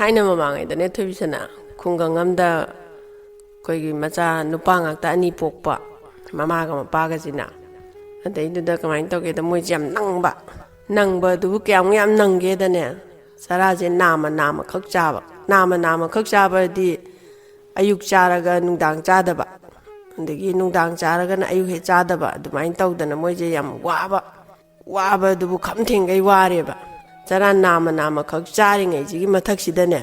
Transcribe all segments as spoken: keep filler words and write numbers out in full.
ꯊꯥꯏꯅ ꯃꯃꯥꯡꯉꯩꯗꯅꯦ, ꯊꯣꯏꯕꯤꯁꯅꯥ, ꯈꯨꯡꯒꯪ ꯑꯃꯗ ꯑꯩꯈꯣꯏꯒꯤ ꯃꯆꯥ ꯅꯨꯄꯥ ꯉꯥꯛꯇ ꯑꯅꯤ ꯄꯣꯛꯄ, ꯃꯃꯥꯒ ꯃꯄꯥꯒꯁꯤꯅ꯫ ꯑꯗꯩꯗꯨꯗ ꯀꯃꯥꯏꯅ ꯇꯧꯒꯦꯗ, ꯃꯣꯏꯁꯦ ꯌꯥꯝ ꯅꯪꯕ꯫ ꯅꯪꯕ ꯑꯗꯨꯕꯨ ꯀꯌꯥꯃꯨꯛ ꯌꯥꯝ ꯅꯪꯒꯦꯗꯅꯦ, ꯆꯔꯥꯁꯦ ꯅꯥꯝꯃ ꯅꯥꯝꯃ ꯈꯛ ꯆꯥꯕ꯫ ꯅꯥꯝꯃ ꯅꯥꯝꯃ ꯈꯛ ꯆꯥꯕꯗꯤ ꯑꯌꯨꯛ ꯆꯥꯔꯒ ꯅꯨꯡꯗꯥꯡ ꯆꯥꯗꯕ, ꯑꯗꯒꯤ ꯅꯨꯡꯗꯥꯡ ꯆꯥꯔꯒꯅ ꯑꯌꯨꯛ ꯍꯦꯛ ꯆꯥꯗꯕ, ꯑꯗꯨꯃꯥꯏꯅ ꯇꯧꯗꯅ ꯃꯣꯏꯁꯦ ꯌꯥꯝ ꯋꯥꯕ꯫ ꯋꯥꯕꯗꯨꯕꯨ ꯈꯝ ꯊꯦꯡꯒꯩ ꯋꯥꯔꯦꯕ꯫ ꯆꯔꯥ ꯅꯥꯝꯃ ꯅꯥꯝꯃ ꯈꯛ ꯆꯥꯔꯤꯉꯩꯁꯤꯒꯤ ꯃꯊꯛꯁꯤꯗꯅꯦ,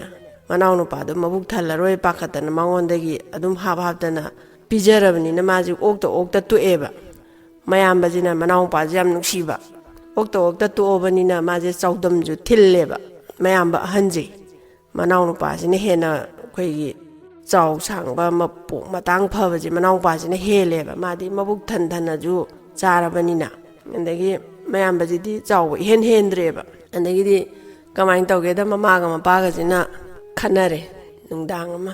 ꯃꯅꯥꯎꯅꯨꯄꯥꯗꯣ ꯃꯕꯨꯛ ꯊꯜꯂꯔꯣꯏ ꯄꯥꯈꯠꯇꯅ ꯃꯉꯣꯟꯗꯒꯤ ꯑꯗꯨꯝ ꯍꯥꯞ ꯍꯥꯞꯇꯅ ꯄꯤꯖꯔꯕꯅꯤꯅ ꯃꯥꯁꯦ ꯑꯣꯛꯇ ꯑꯣꯛꯇ ꯇꯣꯛꯑꯦꯕ꯫ ꯃꯌꯥꯝꯕꯁꯤꯅ ꯃꯅꯥꯎꯅꯨꯄꯥꯁꯦ ꯌꯥꯝ ꯅꯨꯡꯁꯤꯕ꯫ ꯑꯣꯛꯇ ꯑꯣꯛꯇ ꯇꯣꯛꯑꯕꯅꯤꯅ ꯃꯥꯁꯦ ꯆꯥꯎꯗꯝꯁꯨ ꯊꯤꯜꯂꯦꯕ ꯃꯌꯥꯝꯕ ꯑꯍꯟꯁꯦ꯫ ꯃꯅꯥꯎꯅꯨꯄꯥꯁꯤꯅ ꯍꯦꯟꯅ ꯑꯩꯈꯣꯏꯒꯤ ꯆꯥꯎ ꯁꯥꯡꯕ, ꯃꯄꯣꯛ ꯃꯇꯥꯡ ꯐꯕꯁꯦ ꯃꯅꯥꯎꯅꯨꯄꯥꯁꯤꯅ ꯍꯦꯜꯂꯦꯕ꯫ ꯃꯥꯗꯤ ꯃꯕꯨꯛ ꯊꯟ ꯊꯟꯅꯁꯨ ꯆꯥꯔꯕꯅꯤꯅ꯫ ꯑꯗꯒꯤ ꯃꯌꯥꯝꯕꯁꯤꯗꯤ ꯆꯥꯎꯕ ꯏꯍꯦꯟ ꯍꯦꯟꯗ꯭ꯔꯦꯕ꯫ ꯑꯗꯒꯤꯗꯤ ꯀꯃꯥꯏꯅ ꯇꯧꯒꯦꯗ, ꯃꯃꯥꯒ ꯃꯄꯥꯒꯁꯤꯅ ꯈꯟꯅꯔꯦ ꯅꯨꯡꯗꯥꯡ ꯑꯃ꯫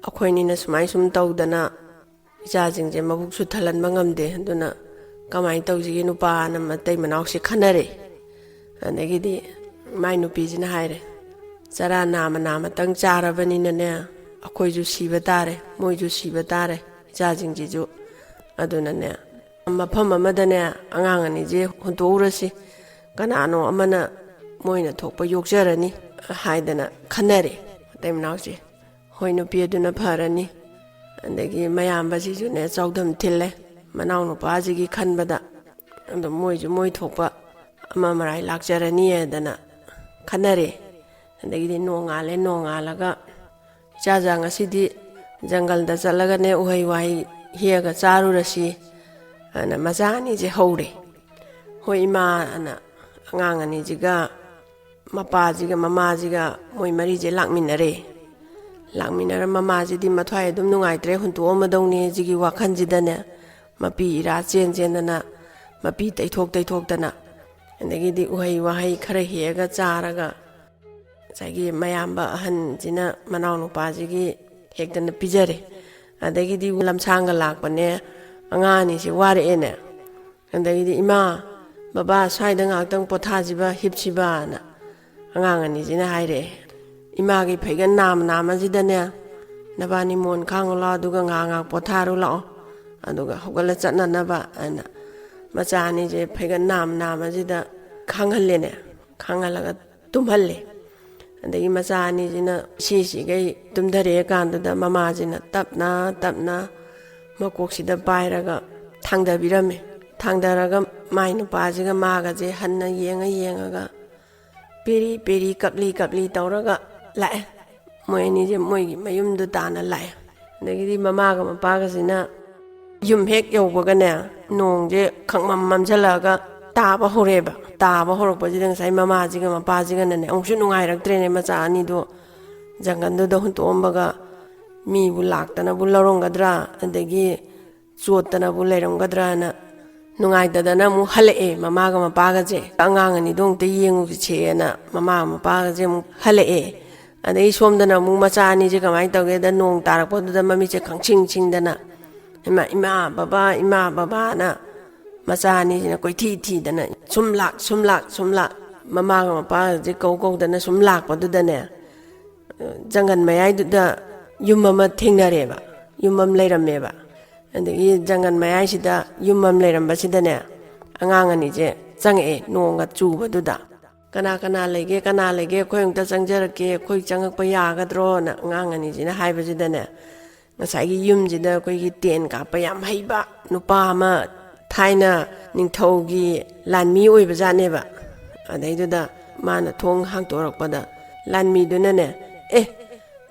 "ꯑꯩꯈꯣꯏꯅꯤꯅ ꯁꯨꯃꯥꯏ ꯁꯨꯝ ꯇꯧꯗꯅ ꯏꯆꯥꯁꯤꯡꯁꯦ ꯃꯕꯨꯛꯁꯨ ꯊꯜꯍꯟꯕ ꯉꯝꯗꯦ, ꯑꯗꯨꯅ ꯀꯃꯥꯏꯅ ꯇꯧꯁꯤꯒꯦ?" ꯅꯨꯄꯥꯅ ꯃꯇꯩ ꯃꯅꯥꯎꯁꯦ ꯈꯟꯅꯔꯦ꯫ ꯑꯗꯒꯤꯗꯤ ꯃꯥꯏ ꯅꯨꯄꯤꯁꯤꯅ ꯍꯥꯏꯔꯦ, "ꯆꯔꯥ ꯅꯥꯝꯃ ꯅꯥꯝꯃꯇꯪ ꯆꯥꯔꯕꯅꯤꯅꯅꯦ, ꯑꯩꯈꯣꯏꯁꯨ ꯁꯤꯕ ꯇꯥꯔꯦ, ꯃꯣꯏꯁꯨ ꯁꯤꯕ ꯇꯥꯔꯦ, ꯏꯆꯥꯁꯤꯡꯁꯤꯁꯨ꯫ ꯑꯗꯨꯅꯅꯦ, ꯃꯐꯝ ꯑꯃꯗꯅꯦ ꯑꯉꯥꯡ ꯑꯅꯤꯁꯦ ꯍꯨꯟꯇꯣꯛꯎꯔꯁꯤ, ꯀꯅꯥꯅꯣ ꯑꯃꯅ ꯃꯣꯏꯅ ꯊꯣꯛꯄ ꯌꯣꯛꯆꯔꯅꯤ" ꯍꯥꯏꯗꯅ ꯈꯟꯅꯔꯦ ꯃꯇꯩ ꯃꯅꯥꯎꯁꯦ꯫ "ꯍꯣꯏ, ꯅꯨꯄꯤ, ꯑꯗꯨꯅ ꯐꯔꯅꯤ"꯫ ꯑꯗꯒꯤ ꯃꯌꯥꯝꯕꯁꯤꯁꯨꯅꯦ ꯆꯥꯎꯗꯝ ꯊꯤꯜꯂꯦ ꯃꯅꯥꯎꯅꯨꯄꯥꯁꯤꯒꯤ ꯈꯟꯕꯗ꯫ ꯑꯗꯨꯝ ꯃꯣꯏꯁꯨ ꯃꯣꯏ ꯊꯣꯛꯄ ꯑꯃ ꯃꯔꯥꯏ ꯂꯥꯛꯆꯔꯅꯤ ꯍꯥꯏꯗꯅ ꯈꯟꯅꯔꯦ꯫ ꯑꯗꯒꯤꯗꯤ ꯅꯣꯡꯉꯥꯜꯂꯦ, ꯅꯣꯡꯉꯥꯜꯂꯒ, "ꯏꯆꯥꯖꯥ, ꯉꯁꯤꯗꯤ ꯖꯪꯒꯜꯗ ꯆꯠꯂꯒꯅꯦ ꯎꯍꯩ ꯋꯥꯍꯩ ꯍꯦꯛꯑꯒ ꯆꯥꯔꯨꯔꯁꯤ" ꯑꯅ ꯃꯆꯥ ꯑꯅꯤꯁꯦ ꯍꯧꯔꯦ꯫ "ꯍꯣꯏ, ꯏꯃꯥ" ꯑꯅ ꯑꯉꯥꯡ ꯑꯅꯤꯁꯤꯒ ꯃꯄꯥꯁꯤꯒ ꯃꯃꯥꯁꯤꯒ ꯃꯣꯏ ꯃꯔꯤꯁꯦ ꯂꯥꯛꯃꯤꯟꯅꯔꯦ꯫ ꯂꯥꯛꯃꯤꯟꯅꯔ ꯃꯃꯥꯁꯤꯗꯤ ꯃꯊ꯭ꯋꯥꯏ ꯑꯗꯨꯝ ꯅꯨꯡꯉꯥꯏꯇ꯭ꯔꯦ, ꯍꯨꯟꯇꯣꯛꯑꯝꯃꯗꯧꯅꯦ ꯁꯤꯒꯤ ꯋꯥꯈꯜꯁꯤꯗꯅꯦ, ꯃꯄꯤ ꯏꯔꯥ ꯆꯦꯟ ꯆꯦꯟꯗꯅ, ꯃꯄꯤ ꯇꯩꯊꯣꯛ ꯇꯩꯊꯣꯛꯇꯅ, ꯑꯗꯒꯤꯗꯤ ꯎꯍꯩ ꯋꯥꯍꯩ ꯈꯔ ꯍꯦꯛꯑꯒ ꯆꯥꯔꯒ, ꯉꯁꯥꯏꯒꯤ ꯃꯌꯥꯝꯕ ꯑꯍꯟꯁꯤꯅ ꯃꯅꯥꯎꯅꯨꯄꯥꯁꯤꯒꯤ ꯍꯦꯛꯇꯅ ꯄꯤꯖꯔꯦ꯫ ꯑꯗꯒꯤꯗꯤ ꯂꯝꯁꯥꯡꯒ ꯂꯥꯛꯄꯅꯦ, ꯑꯉꯥꯡ ꯑꯅꯤꯁꯦ ꯋꯥꯔꯛꯑꯦꯅꯦ꯫ ꯑꯗꯒꯤꯗꯤ, "ꯏꯃꯥ, ꯕꯕꯥ, ꯁ꯭ꯋꯥꯏꯗ ꯉꯥꯏꯍꯥꯛꯇꯪ ꯄꯣꯊꯥꯁꯤꯕ, ꯍꯤꯞꯁꯤꯕꯅ" ꯑꯉꯥꯡ ꯑꯅꯤꯁꯤꯅ ꯍꯥꯏꯔꯛꯑꯦ꯫ ꯏꯃꯥꯒꯤ ꯐꯩꯒꯟ ꯅꯥꯝ ꯅꯥꯝ ꯑꯁꯤꯗꯅꯦ, "ꯅꯕꯥꯅꯤ ꯃꯣꯟ ꯈꯥꯡꯉꯨ ꯂꯥꯛꯑꯣ, ꯑꯗꯨꯒ ꯉꯥꯏꯍꯥꯛ ꯉꯥꯏꯍꯥꯛ ꯄꯣꯊꯥꯔꯨ ꯂꯥꯛꯑꯣ, ꯑꯗꯨꯒ ꯍꯧꯒꯠꯂ ꯆꯠꯅꯅꯕ" ꯍꯥꯏꯅ ꯃꯆꯥ ꯑꯅꯤꯁꯦ ꯐꯩꯒꯟ ꯅꯥꯝ ꯅꯥꯝ ꯑꯁꯤꯗ ꯈꯥꯡꯍꯜꯂꯦꯅꯦ꯫ ꯈꯥꯡꯍꯜꯂꯒ ꯇꯨꯝꯍꯜꯂꯦ꯫ ꯑꯗꯒꯤ ꯃꯆꯥ ꯑꯅꯤꯁꯤꯅ ꯁꯤꯁꯤꯈꯩ ꯇꯨꯝꯊꯔꯛꯑꯦ ꯀꯥꯟꯗꯨꯗ ꯃꯃꯥꯁꯤꯅ ꯇꯞꯅ ꯇꯞꯅ ꯃꯀꯣꯛꯁꯤꯗ ꯄꯥꯏꯔꯒ ꯊꯥꯡꯗꯕꯤꯔꯝꯃꯦ꯫ ꯊꯥꯡꯗꯔꯒ ꯃꯥꯏ ꯅꯨꯄꯥꯁꯤꯒ ꯃꯥꯒꯁꯦ ꯍꯟꯅ ꯌꯦꯡꯉ ꯌꯦꯡꯉꯒ ꯄꯦꯔꯤ ꯄꯦꯔꯤ ꯀꯞꯂꯤ ꯀꯞꯂꯤ ꯇꯧꯔꯒ ꯂꯥꯛꯑꯦ꯫ ꯃꯣꯏ ꯑꯅꯤꯁꯦ ꯃꯣꯏꯒꯤ ꯃꯌꯨꯝꯗꯨ ꯇꯥꯅ ꯂꯥꯛꯑꯦ꯫ ꯑꯗꯒꯤꯗꯤ ꯃꯃꯥꯒ ꯃꯄꯥꯒꯁꯤꯅ ꯌꯨꯝ ꯍꯦꯛ ꯌꯧꯕꯒꯅꯦ, ꯅꯣꯡꯁꯦ ꯈꯪꯃꯝ ꯃꯝꯁꯤꯜꯂꯛꯑꯒ ꯇꯥꯕ ꯍꯧꯔꯛꯑꯦꯕ꯫ ꯇꯥꯕ ꯍꯧꯔꯛꯄꯁꯤꯗ ꯉꯁꯥꯏ ꯃꯃꯥꯁꯤꯒ ꯃꯄꯥꯁꯤꯒꯅꯅꯦ ꯑꯃꯨꯛꯁꯨ ꯅꯨꯡꯉꯥꯏꯔꯛꯇ꯭ꯔꯦꯅꯦ, ꯃꯆꯥ ꯑꯅꯤꯗꯣ ꯖꯪꯒꯜꯗꯨꯗ ꯍꯨꯟꯇꯣꯛꯑꯝꯕꯒ ꯃꯤꯕꯨ ꯂꯥꯛꯇꯅꯕꯨ ꯂꯧꯔꯝꯒꯗ꯭ꯔꯥ, ꯑꯗꯒꯤ ꯆꯣꯠꯇꯅꯕꯨ ꯂꯩꯔꯝꯒꯗ꯭ꯔꯥꯅ ꯅꯨꯡꯉꯥꯏꯇꯗꯅ ꯑꯃꯨꯛ ꯍꯜꯂꯛꯑꯦ ꯃꯃꯥꯒ ꯃꯄꯥꯒꯁꯦ꯫ "ꯑꯉꯥꯡ ꯑꯅꯤꯗꯣ ꯑꯃꯨꯛꯇ ꯌꯦꯡꯉꯨꯁꯦꯅ" ꯃꯃꯥꯒ ꯃꯄꯥꯒꯁꯦ ꯑꯃꯨꯛ ꯍꯜꯂꯛꯑꯦ꯫ ꯑꯗꯩ ꯁꯣꯝꯗꯅ ꯑꯃꯨꯛ ꯃꯆꯥ ꯑꯅꯤꯁꯦ ꯀꯃꯥꯏꯅ ꯇꯧꯒꯦꯗ, ꯅꯣꯡ ꯇꯥꯔꯛꯄꯗꯨꯗ ꯃꯃꯤꯠꯁꯦ ꯈꯪꯁꯤꯡ ꯁꯤꯡꯗꯅ, "ꯏꯃꯥ, ꯏꯃꯥ, ꯕꯕꯥ, ꯏꯃꯥ, ꯕꯕꯥꯅ" ꯃꯆꯥ ꯑꯅꯤꯁꯤꯅ ꯀꯣꯏꯊꯤ ꯊꯤꯗꯅ ꯁꯨꯝ ꯂꯥꯛ, ꯁꯨꯝ ꯂꯥꯛ, ꯁꯨꯝ ꯂꯥꯛ, ꯃꯃꯥꯒ ꯃꯄꯥꯒꯁꯦ ꯀꯧ ꯀꯧꯗꯅ ꯁꯨꯝ ꯂꯥꯛꯄꯗꯨꯗꯅꯦ, ꯖꯪꯒꯜ ꯃꯌꯥꯏꯗꯨꯗ ꯌꯨꯝ ꯑꯃ ꯊꯦꯡꯅꯔꯦꯕ, ꯌꯨꯝ ꯑꯃ ꯂꯩꯔꯝꯃꯦꯕ꯫ ꯑꯗꯒꯤ ꯖꯪꯒꯜ ꯃꯌꯥꯏꯁꯤꯗ ꯌꯨꯝ ꯑꯃ ꯂꯩꯔꯝꯕꯁꯤꯗꯅꯦ, ꯑꯉꯥꯡ ꯑꯅꯤꯁꯦ ꯆꯪꯉꯛꯑꯦ ꯅꯣꯡꯒ ꯆꯨꯕꯗꯨꯗ꯫ "ꯀꯅꯥ ꯀꯅꯥ ꯂꯩꯒꯦ, ꯀꯅꯥ ꯂꯩꯒꯦ, ꯑꯩꯈꯣꯏ ꯑꯃꯨꯛꯇ ꯆꯪꯖꯔꯛꯀꯦ, ꯑꯩꯈꯣꯏ ꯆꯪꯉꯛꯄ ꯌꯥꯒꯗ꯭ꯔꯣꯅ" ꯑꯉꯥꯡ ꯑꯅꯤꯁꯤꯅ ꯍꯥꯏꯕꯁꯤꯗꯅꯦ, ꯉꯁꯥꯏꯒꯤ ꯌꯨꯝꯁꯤꯗ ꯑꯩꯈꯣꯏꯒꯤ ꯇꯦꯟ ꯀꯥꯞꯄ ꯌꯥꯝ ꯍꯩꯕ ꯅꯨꯄꯥ ꯑꯃ, ꯊꯥꯏꯅ ꯅꯤꯡꯊꯧꯒꯤ ꯂꯥꯟꯃꯤ ꯑꯣꯏꯕꯖꯥꯠꯅꯦꯕ꯫ ꯑꯗꯩꯗꯨꯗ ꯃꯥꯅ ꯊꯣꯡ ꯍꯥꯡꯇꯣꯔꯛꯄꯗ ꯂꯥꯟꯃꯤꯗꯨꯅꯅꯦ, "ꯑꯦ,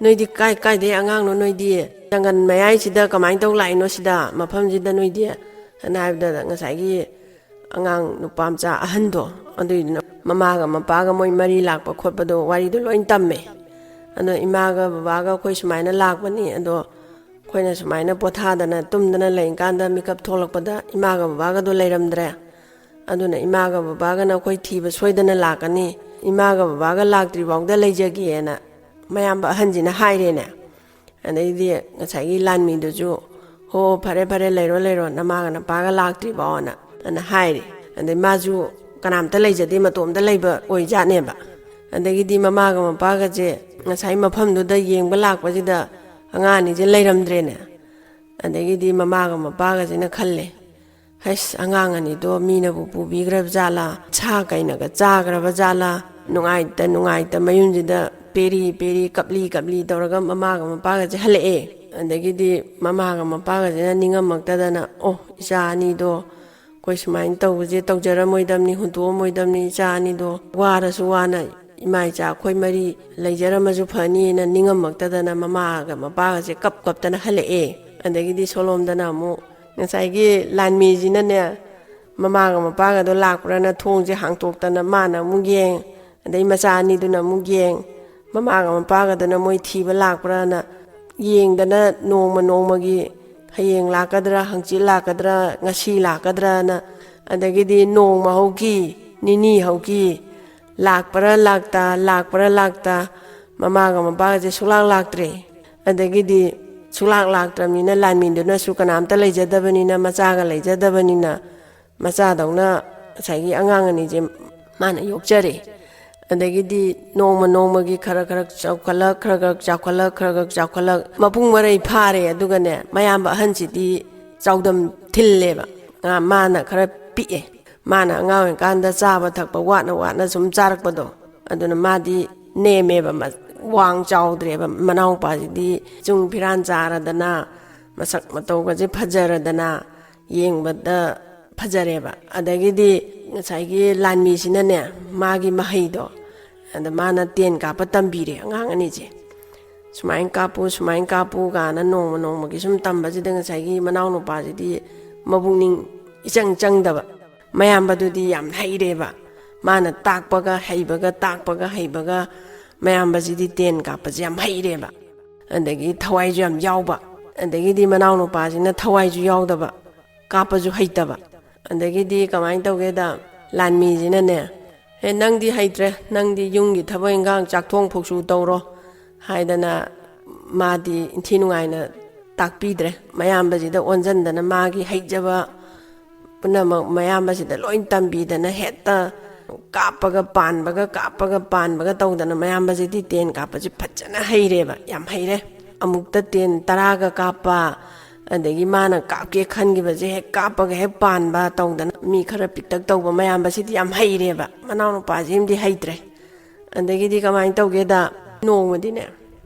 ꯅꯣꯏꯗꯤ ꯀꯥꯏ ꯀꯥꯏꯗꯩ ꯑꯉꯥꯡꯅꯣ ꯅꯣꯏꯗꯤ? ꯖꯪꯒꯜ ꯃꯌꯥꯏꯁꯤꯗ ꯀꯃꯥꯏꯅ ꯇꯧ ꯂꯥꯛꯏꯅꯣ ꯁꯤꯗ, ꯃꯐꯝꯁꯤꯗ ꯅꯣꯏꯗꯤ?" ꯍꯥꯏꯅ ꯍꯥꯏꯕꯗ ꯉꯁꯥꯏꯒꯤ ꯑꯉꯥꯡ ꯅꯨꯄꯥ ꯃꯆꯥ ꯑꯍꯟꯗꯣ, ꯑꯗꯨꯏꯗꯨꯅ ꯃꯃꯥꯒ ꯃꯄꯥꯒ ꯃꯣꯏ ꯃꯔꯤ ꯂꯥꯛꯄ ꯈꯣꯠꯄꯗꯣ ꯋꯥꯔꯤꯗꯣ ꯂꯣꯏ ꯇꯝꯃꯦ꯫ ꯑꯗꯣ ꯏꯃꯥꯒ ꯕꯕꯥꯒ ꯑꯩꯈꯣꯏ ꯁꯨꯃꯥꯏꯅ ꯂꯥꯛꯄꯅꯤ, ꯑꯗꯣ ꯑꯩꯈꯣꯏꯅ ꯁꯨꯃꯥꯏꯅ ꯄꯣꯊꯥꯗꯅ ꯇꯨꯝꯗꯅ ꯂꯩꯔꯤꯀꯥꯟꯗ ꯃꯤꯀꯞ ꯊꯣꯛꯂꯛꯄꯗ ꯏꯃꯥꯒ ꯕꯕꯥꯒꯗꯣ ꯂꯩꯔꯝꯗ꯭ꯔꯦ꯫ ꯑꯗꯨꯅ ꯏꯃꯥꯒ ꯕꯕꯥꯒꯅ ꯑꯩꯈꯣꯏ ꯊꯤꯕ ꯁꯣꯏꯗꯅ ꯂꯥꯛꯀꯅꯤ, ꯏꯃꯥꯒ ꯕꯕꯥꯒ ꯂꯥꯛꯇ꯭ꯔꯤ ꯐꯥꯎꯗ ꯂꯩꯖꯒꯦꯅ ꯃꯌꯥꯝꯕ ꯑꯍꯟꯁꯤꯅ ꯍꯥꯏꯔꯦꯅꯦ꯫ ꯑꯗꯩꯗꯤ ꯉꯁꯥꯏꯒꯤ ꯂꯥꯟꯃꯤꯗꯨꯁꯨ, "ꯍꯣ, ꯐꯔꯦ, ꯐꯔꯦ, ꯂꯩꯔꯣ, ꯂꯩꯔꯣ, ꯅꯃꯥꯒ ꯅꯄꯥꯒ ꯂꯥꯛꯇ꯭ꯔꯤ ꯐꯥꯎꯅ" ꯑꯅ ꯍꯥꯏꯔꯦ꯫ ꯑꯗꯩ ꯃꯥꯁꯨ ꯀꯅꯥꯝꯇ ꯂꯩꯖꯗꯦ, ꯃꯇꯣꯝꯇ ꯂꯩꯕ ꯑꯣꯏꯖꯥꯠꯅꯦꯕ꯫ ꯑꯗꯒꯤꯗꯤ ꯃꯃꯥꯒ ꯃꯄꯥꯒꯁꯦ ꯉꯁꯥꯏ ꯃꯐꯝꯗꯨꯗ ꯌꯦꯡꯕ ꯂꯥꯛꯄꯁꯤꯗ ꯑꯉꯥꯡ ꯑꯅꯤꯁꯦ ꯂꯩꯔꯝꯗ꯭ꯔꯦꯅꯦ꯫ ꯑꯗꯒꯤꯗꯤ ꯃꯃꯥꯒ ꯃꯄꯥꯒꯁꯤꯅ ꯈꯜꯂꯦ, "ꯍꯩꯁ, ꯑꯉꯥꯡ ꯑꯅꯤꯗꯣ ꯃꯤꯅꯕꯨ ꯄꯨꯕꯤꯈ꯭ꯔꯕ ꯖꯥꯠꯂꯥ? ꯁꯥ ꯀꯩꯅꯒ ꯆꯥꯈ꯭ꯔꯕ ꯖꯥꯠꯂꯥ?" ꯅꯨꯡꯉꯥꯏꯇ ꯅꯨꯡꯉꯥꯏꯇ ꯃꯌꯨꯝꯁꯤꯗ ꯄꯦꯔꯤ ꯄꯦꯔꯤ, ꯀꯞꯂꯤ ꯀꯞꯂꯤ ꯇꯧꯔꯒ ꯃꯃꯥꯒ ꯃꯄꯥꯒꯁꯦ ꯍꯜꯂꯛꯑꯦ꯫ ꯑꯗꯒꯤꯗꯤ ꯃꯃꯥꯒ ꯃꯄꯥꯒꯁꯤꯅ ꯅꯤꯡꯉꯝꯃꯛꯇꯗꯅ, "ꯑꯣ, ꯏꯆꯥ ꯑꯅꯤꯗꯣ ꯑꯩꯈꯣꯏ ꯁꯨꯃꯥꯏꯅ ꯇꯧꯕꯁꯦ ꯇꯧꯖꯔꯝꯃꯣꯏꯗꯕꯅꯤ, ꯍꯨꯟꯗꯣꯛꯑꯝꯃꯣꯏꯗꯕꯅꯤ, ꯏꯆꯥ ꯑꯅꯤꯗꯣ ꯋꯥꯔꯁꯨ ꯋꯥꯅ ꯏꯃꯥ ꯏꯆꯥ ꯑꯩꯈꯣꯏ ꯃꯔꯤ ꯂꯩꯖꯔꯝꯃꯁꯨ ꯐꯅꯤꯅ" ꯅꯤꯡꯉꯝꯃꯛꯇꯗꯅ ꯃꯃꯥꯒ ꯃꯄꯥꯒꯁꯦ ꯀꯞ ꯀꯞꯇꯅ ꯍꯜꯂꯛꯑꯦ꯫ ꯑꯗꯒꯤꯗꯤ ꯁꯣꯂꯣꯝꯗꯅ ꯑꯃꯨꯛ ꯉꯁꯥꯏꯒꯤ ꯂꯥꯟꯃꯤꯁꯤꯅꯅꯦ, ꯃꯃꯥꯒ ꯃꯄꯥꯒꯗꯣ ꯂꯥꯛꯄ꯭ꯔꯅ ꯊꯣꯡꯁꯦ ꯍꯥꯡꯇꯣꯛꯇꯅ ꯃꯥꯅ ꯑꯃꯨꯛ ꯌꯦꯡ, ꯑꯗꯩ ꯃꯆꯥ ꯑꯅꯤꯗꯨꯅ ꯑꯃꯨꯛ ꯌꯦꯡ, ꯃꯃꯥꯒ ꯃꯄꯥꯒꯗꯨꯅ ꯃꯣꯏ ꯊꯤꯕ ꯂꯥꯛꯄ꯭ꯔꯅ ꯌꯦꯡꯗꯅ ꯅꯣꯡꯃ ꯅꯣꯡꯃꯒꯤ, ꯍꯌꯦꯡ ꯂꯥꯛꯀꯗ꯭ꯔꯥ, ꯍꯪꯆꯤꯠ ꯂꯥꯛꯀꯗ꯭ꯔꯥ, ꯉꯁꯤ ꯂꯥꯛꯀꯗ꯭ꯔꯅ, ꯑꯗꯒꯤꯗꯤ ꯅꯣꯡꯃ ꯍꯧꯈꯤ, ꯅꯤꯅꯤ ꯍꯧꯈꯤ, ꯂꯥꯛꯄ꯭ꯔꯥ ꯂꯥꯛꯇ, ꯂꯥꯛꯄ꯭ꯔꯥ ꯂꯥꯛꯇ, ꯃꯃꯥꯒ ꯃꯄꯥꯒꯁꯦ ꯁꯨꯛꯂꯥꯛ ꯂꯥꯛꯇ꯭ꯔꯦ꯫ ꯑꯗꯒꯤꯗꯤ ꯁꯨꯛꯂꯥꯛ ꯂꯥꯛꯇ꯭ꯔꯕꯅꯤꯅ ꯂꯥꯟꯃꯤꯗꯨꯅꯁꯨ ꯀꯅꯥꯝꯇ ꯂꯩꯖꯗꯕꯅꯤꯅ, ꯃꯆꯥꯒ ꯂꯩꯖꯗꯕꯅꯤꯅ, ꯃꯆꯥꯗꯧꯅ ꯉꯁꯥꯏꯒꯤ ꯑꯉꯥꯡ ꯑꯅꯤꯁꯦ ꯃꯥꯅ ꯌꯣꯛꯆꯔꯦ꯫ ꯑꯗꯒꯤꯗꯤ ꯅꯣꯡꯃ ꯅꯣꯡꯃꯒꯤ ꯈꯔ ꯈꯔ ꯆꯥꯎꯈꯠꯂꯛ, ꯈꯔ ꯈꯔ ꯆꯥꯎꯈꯠꯂꯛ, ꯈꯔ ꯈꯔ ꯆꯥꯎꯈꯠꯂꯛ, ꯃꯄꯨꯡ ꯃꯔꯩ ꯐꯥꯔꯦ꯫ ꯑꯗꯨꯒꯅꯦ, ꯃꯌꯥꯝꯕ ꯑꯍꯟꯁꯤꯗꯤ ꯆꯥꯎꯗꯝ ꯊꯤꯜꯂꯦꯕ꯫ ꯉꯥ ꯃꯥꯅ ꯈꯔ ꯄꯤꯛꯑꯦ꯫ ꯃꯥꯅ ꯑꯉꯥꯡ ꯑꯣꯏꯔꯤꯀꯥꯟꯗ ꯆꯥꯕ ꯊꯛꯄ ꯋꯥꯠꯅ ꯋꯥꯠꯅ ꯁꯨꯝ ꯆꯥꯔꯛꯄꯗꯣ, ꯑꯗꯨꯅ ꯃꯥꯗꯤ ꯅꯦꯝꯃꯦꯕ, ꯃ-, ꯋꯥꯡ ꯆꯥꯎꯗ꯭ꯔꯦꯕ꯫ ꯃꯅꯥꯎꯄꯥꯁꯤꯗꯤ ꯆꯨꯡ ꯐꯤꯔꯥꯟ ꯆꯥꯔꯗꯅ, ꯃꯁꯛ ꯃꯇꯧꯒꯁꯦ ꯐꯖꯔꯗꯅ, ꯌꯦꯡꯕꯗ ꯐꯖꯔꯦꯕ꯫ ꯑꯗꯒꯤꯗꯤ ꯉꯁꯥꯏꯒꯤ ꯂꯥꯟꯃꯤꯁꯤꯅꯅꯦ, ꯃꯥꯒꯤ ꯃꯍꯩꯗꯣ, ꯑꯗ ꯃꯥꯅ ꯇꯦꯟ ꯀꯥꯞꯄ ꯇꯝꯕꯤꯔꯦ ꯑꯉꯥꯡ ꯑꯅꯤꯁꯦ꯫ "ꯁꯨꯃꯥꯏꯅ ꯀꯥꯞꯄꯨ, ꯁꯨꯃꯥꯏꯅ ꯀꯥꯞꯄꯨ" ꯀꯥꯏꯅ ꯅꯣꯡꯃ ꯅꯣꯡꯃꯒꯤ ꯁꯨꯝ ꯇꯝꯕꯁꯤꯗ ꯉꯁꯥꯏꯒꯤ ꯃꯅꯥꯎ ꯅꯨꯄꯥꯁꯤꯗꯤ ꯃꯕꯨꯛꯅꯤꯡ ꯏꯆꯪ ꯆꯪꯗꯕ꯫ ꯃꯌꯥꯝꯕꯗꯨꯗꯤ ꯌꯥꯝ ꯍꯩꯔꯦꯕ꯫ ꯃꯥꯅ ꯇꯥꯛꯄꯒ ꯍꯩꯕꯒ, ꯇꯥꯛꯄꯒ ꯍꯩꯕꯒ, ꯃꯌꯥꯝꯕꯁꯤꯗꯤ ꯇꯦꯟ ꯀꯥꯞꯄꯁꯦ ꯌꯥꯝ ꯍꯩꯔꯦꯕ꯫ ꯑꯗꯒꯤ ꯊꯋꯥꯏꯁꯨ ꯌꯥꯝ ꯌꯥꯎꯕ꯫ ꯑꯗꯒꯤꯗꯤ ꯃꯅꯥꯎ ꯅꯨꯄꯥꯁꯤꯅ ꯊꯋꯥꯏꯁꯨ ꯌꯥꯎꯗꯕ, ꯀꯥꯞꯄꯁꯨ ꯍꯩꯇꯕ꯫ ꯑꯗꯒꯤꯗꯤ ꯀꯃꯥꯏꯅ ꯇꯧꯒꯦꯗ, ꯂꯥꯟꯃꯤꯁꯤꯅꯅꯦ, "ꯍꯦ, ꯅꯪꯗꯤ ꯍꯩꯇ꯭ꯔꯦ, ꯅꯪꯗꯤ ꯌꯨꯝꯒꯤ ꯊꯕꯛ ꯏꯟꯈꯥꯡ, ꯆꯥꯛꯊꯣꯡ ꯐꯧꯁꯨ ꯇꯧꯔꯣ" ꯍꯥꯏꯗꯅ ꯃꯥꯗꯤ ꯏꯟꯊꯤ ꯅꯨꯡꯉꯥꯏꯅ ꯇꯥꯛꯄꯤꯗ꯭ꯔꯦ꯫ ꯃꯌꯥꯝꯕꯁꯤꯗ ꯑꯣꯟꯁꯤꯟꯗꯅ ꯃꯥꯒꯤ ꯍꯩꯖꯕ ꯄꯨꯝꯅꯃꯛ ꯃꯌꯥꯝꯕꯁꯤꯗ ꯂꯣꯏ ꯇꯝꯕꯤꯗꯅ ꯍꯦꯛꯇ ꯀꯥꯞꯄꯒ ꯄꯥꯟꯕꯒ, ꯀꯥꯞꯄꯒ ꯄꯥꯟꯕꯒ ꯇꯧꯗꯅ ꯃꯌꯥꯝꯕꯁꯤꯗꯤ ꯇꯦꯟ ꯀꯥꯞꯄꯁꯤ ꯐꯖꯅ ꯍꯩꯔꯦꯕ, ꯌꯥꯝ ꯍꯩꯔꯦ꯫ ꯑꯃꯨꯛꯇ ꯇꯦꯟ ꯇꯔꯥꯒ ꯀꯥꯞꯄ, ꯑꯗꯒꯤ ꯃꯥꯅ ꯀꯥꯞꯀꯦ ꯈꯟꯈꯤꯕꯁꯦ ꯍꯦꯛ ꯀꯥꯞꯄꯒ ꯍꯦꯛ ꯄꯥꯟꯕ ꯇꯧꯗꯅ, ꯃꯤ ꯈꯔ ꯄꯤꯛꯇꯛ ꯇꯧꯕ ꯃꯌꯥꯝꯕꯁꯤꯗꯤ ꯌꯥꯝ ꯍꯩꯔꯦꯕ, ꯃꯅꯥꯎꯅꯨꯄꯥꯁꯤꯃꯗꯤ ꯍꯩꯇ꯭ꯔꯦ꯫ ꯑꯗꯒꯤꯗꯤ ꯀꯃꯥꯏꯅ ꯇꯧꯒꯦꯗ, ꯅꯣꯡꯃꯗꯤꯅꯦ,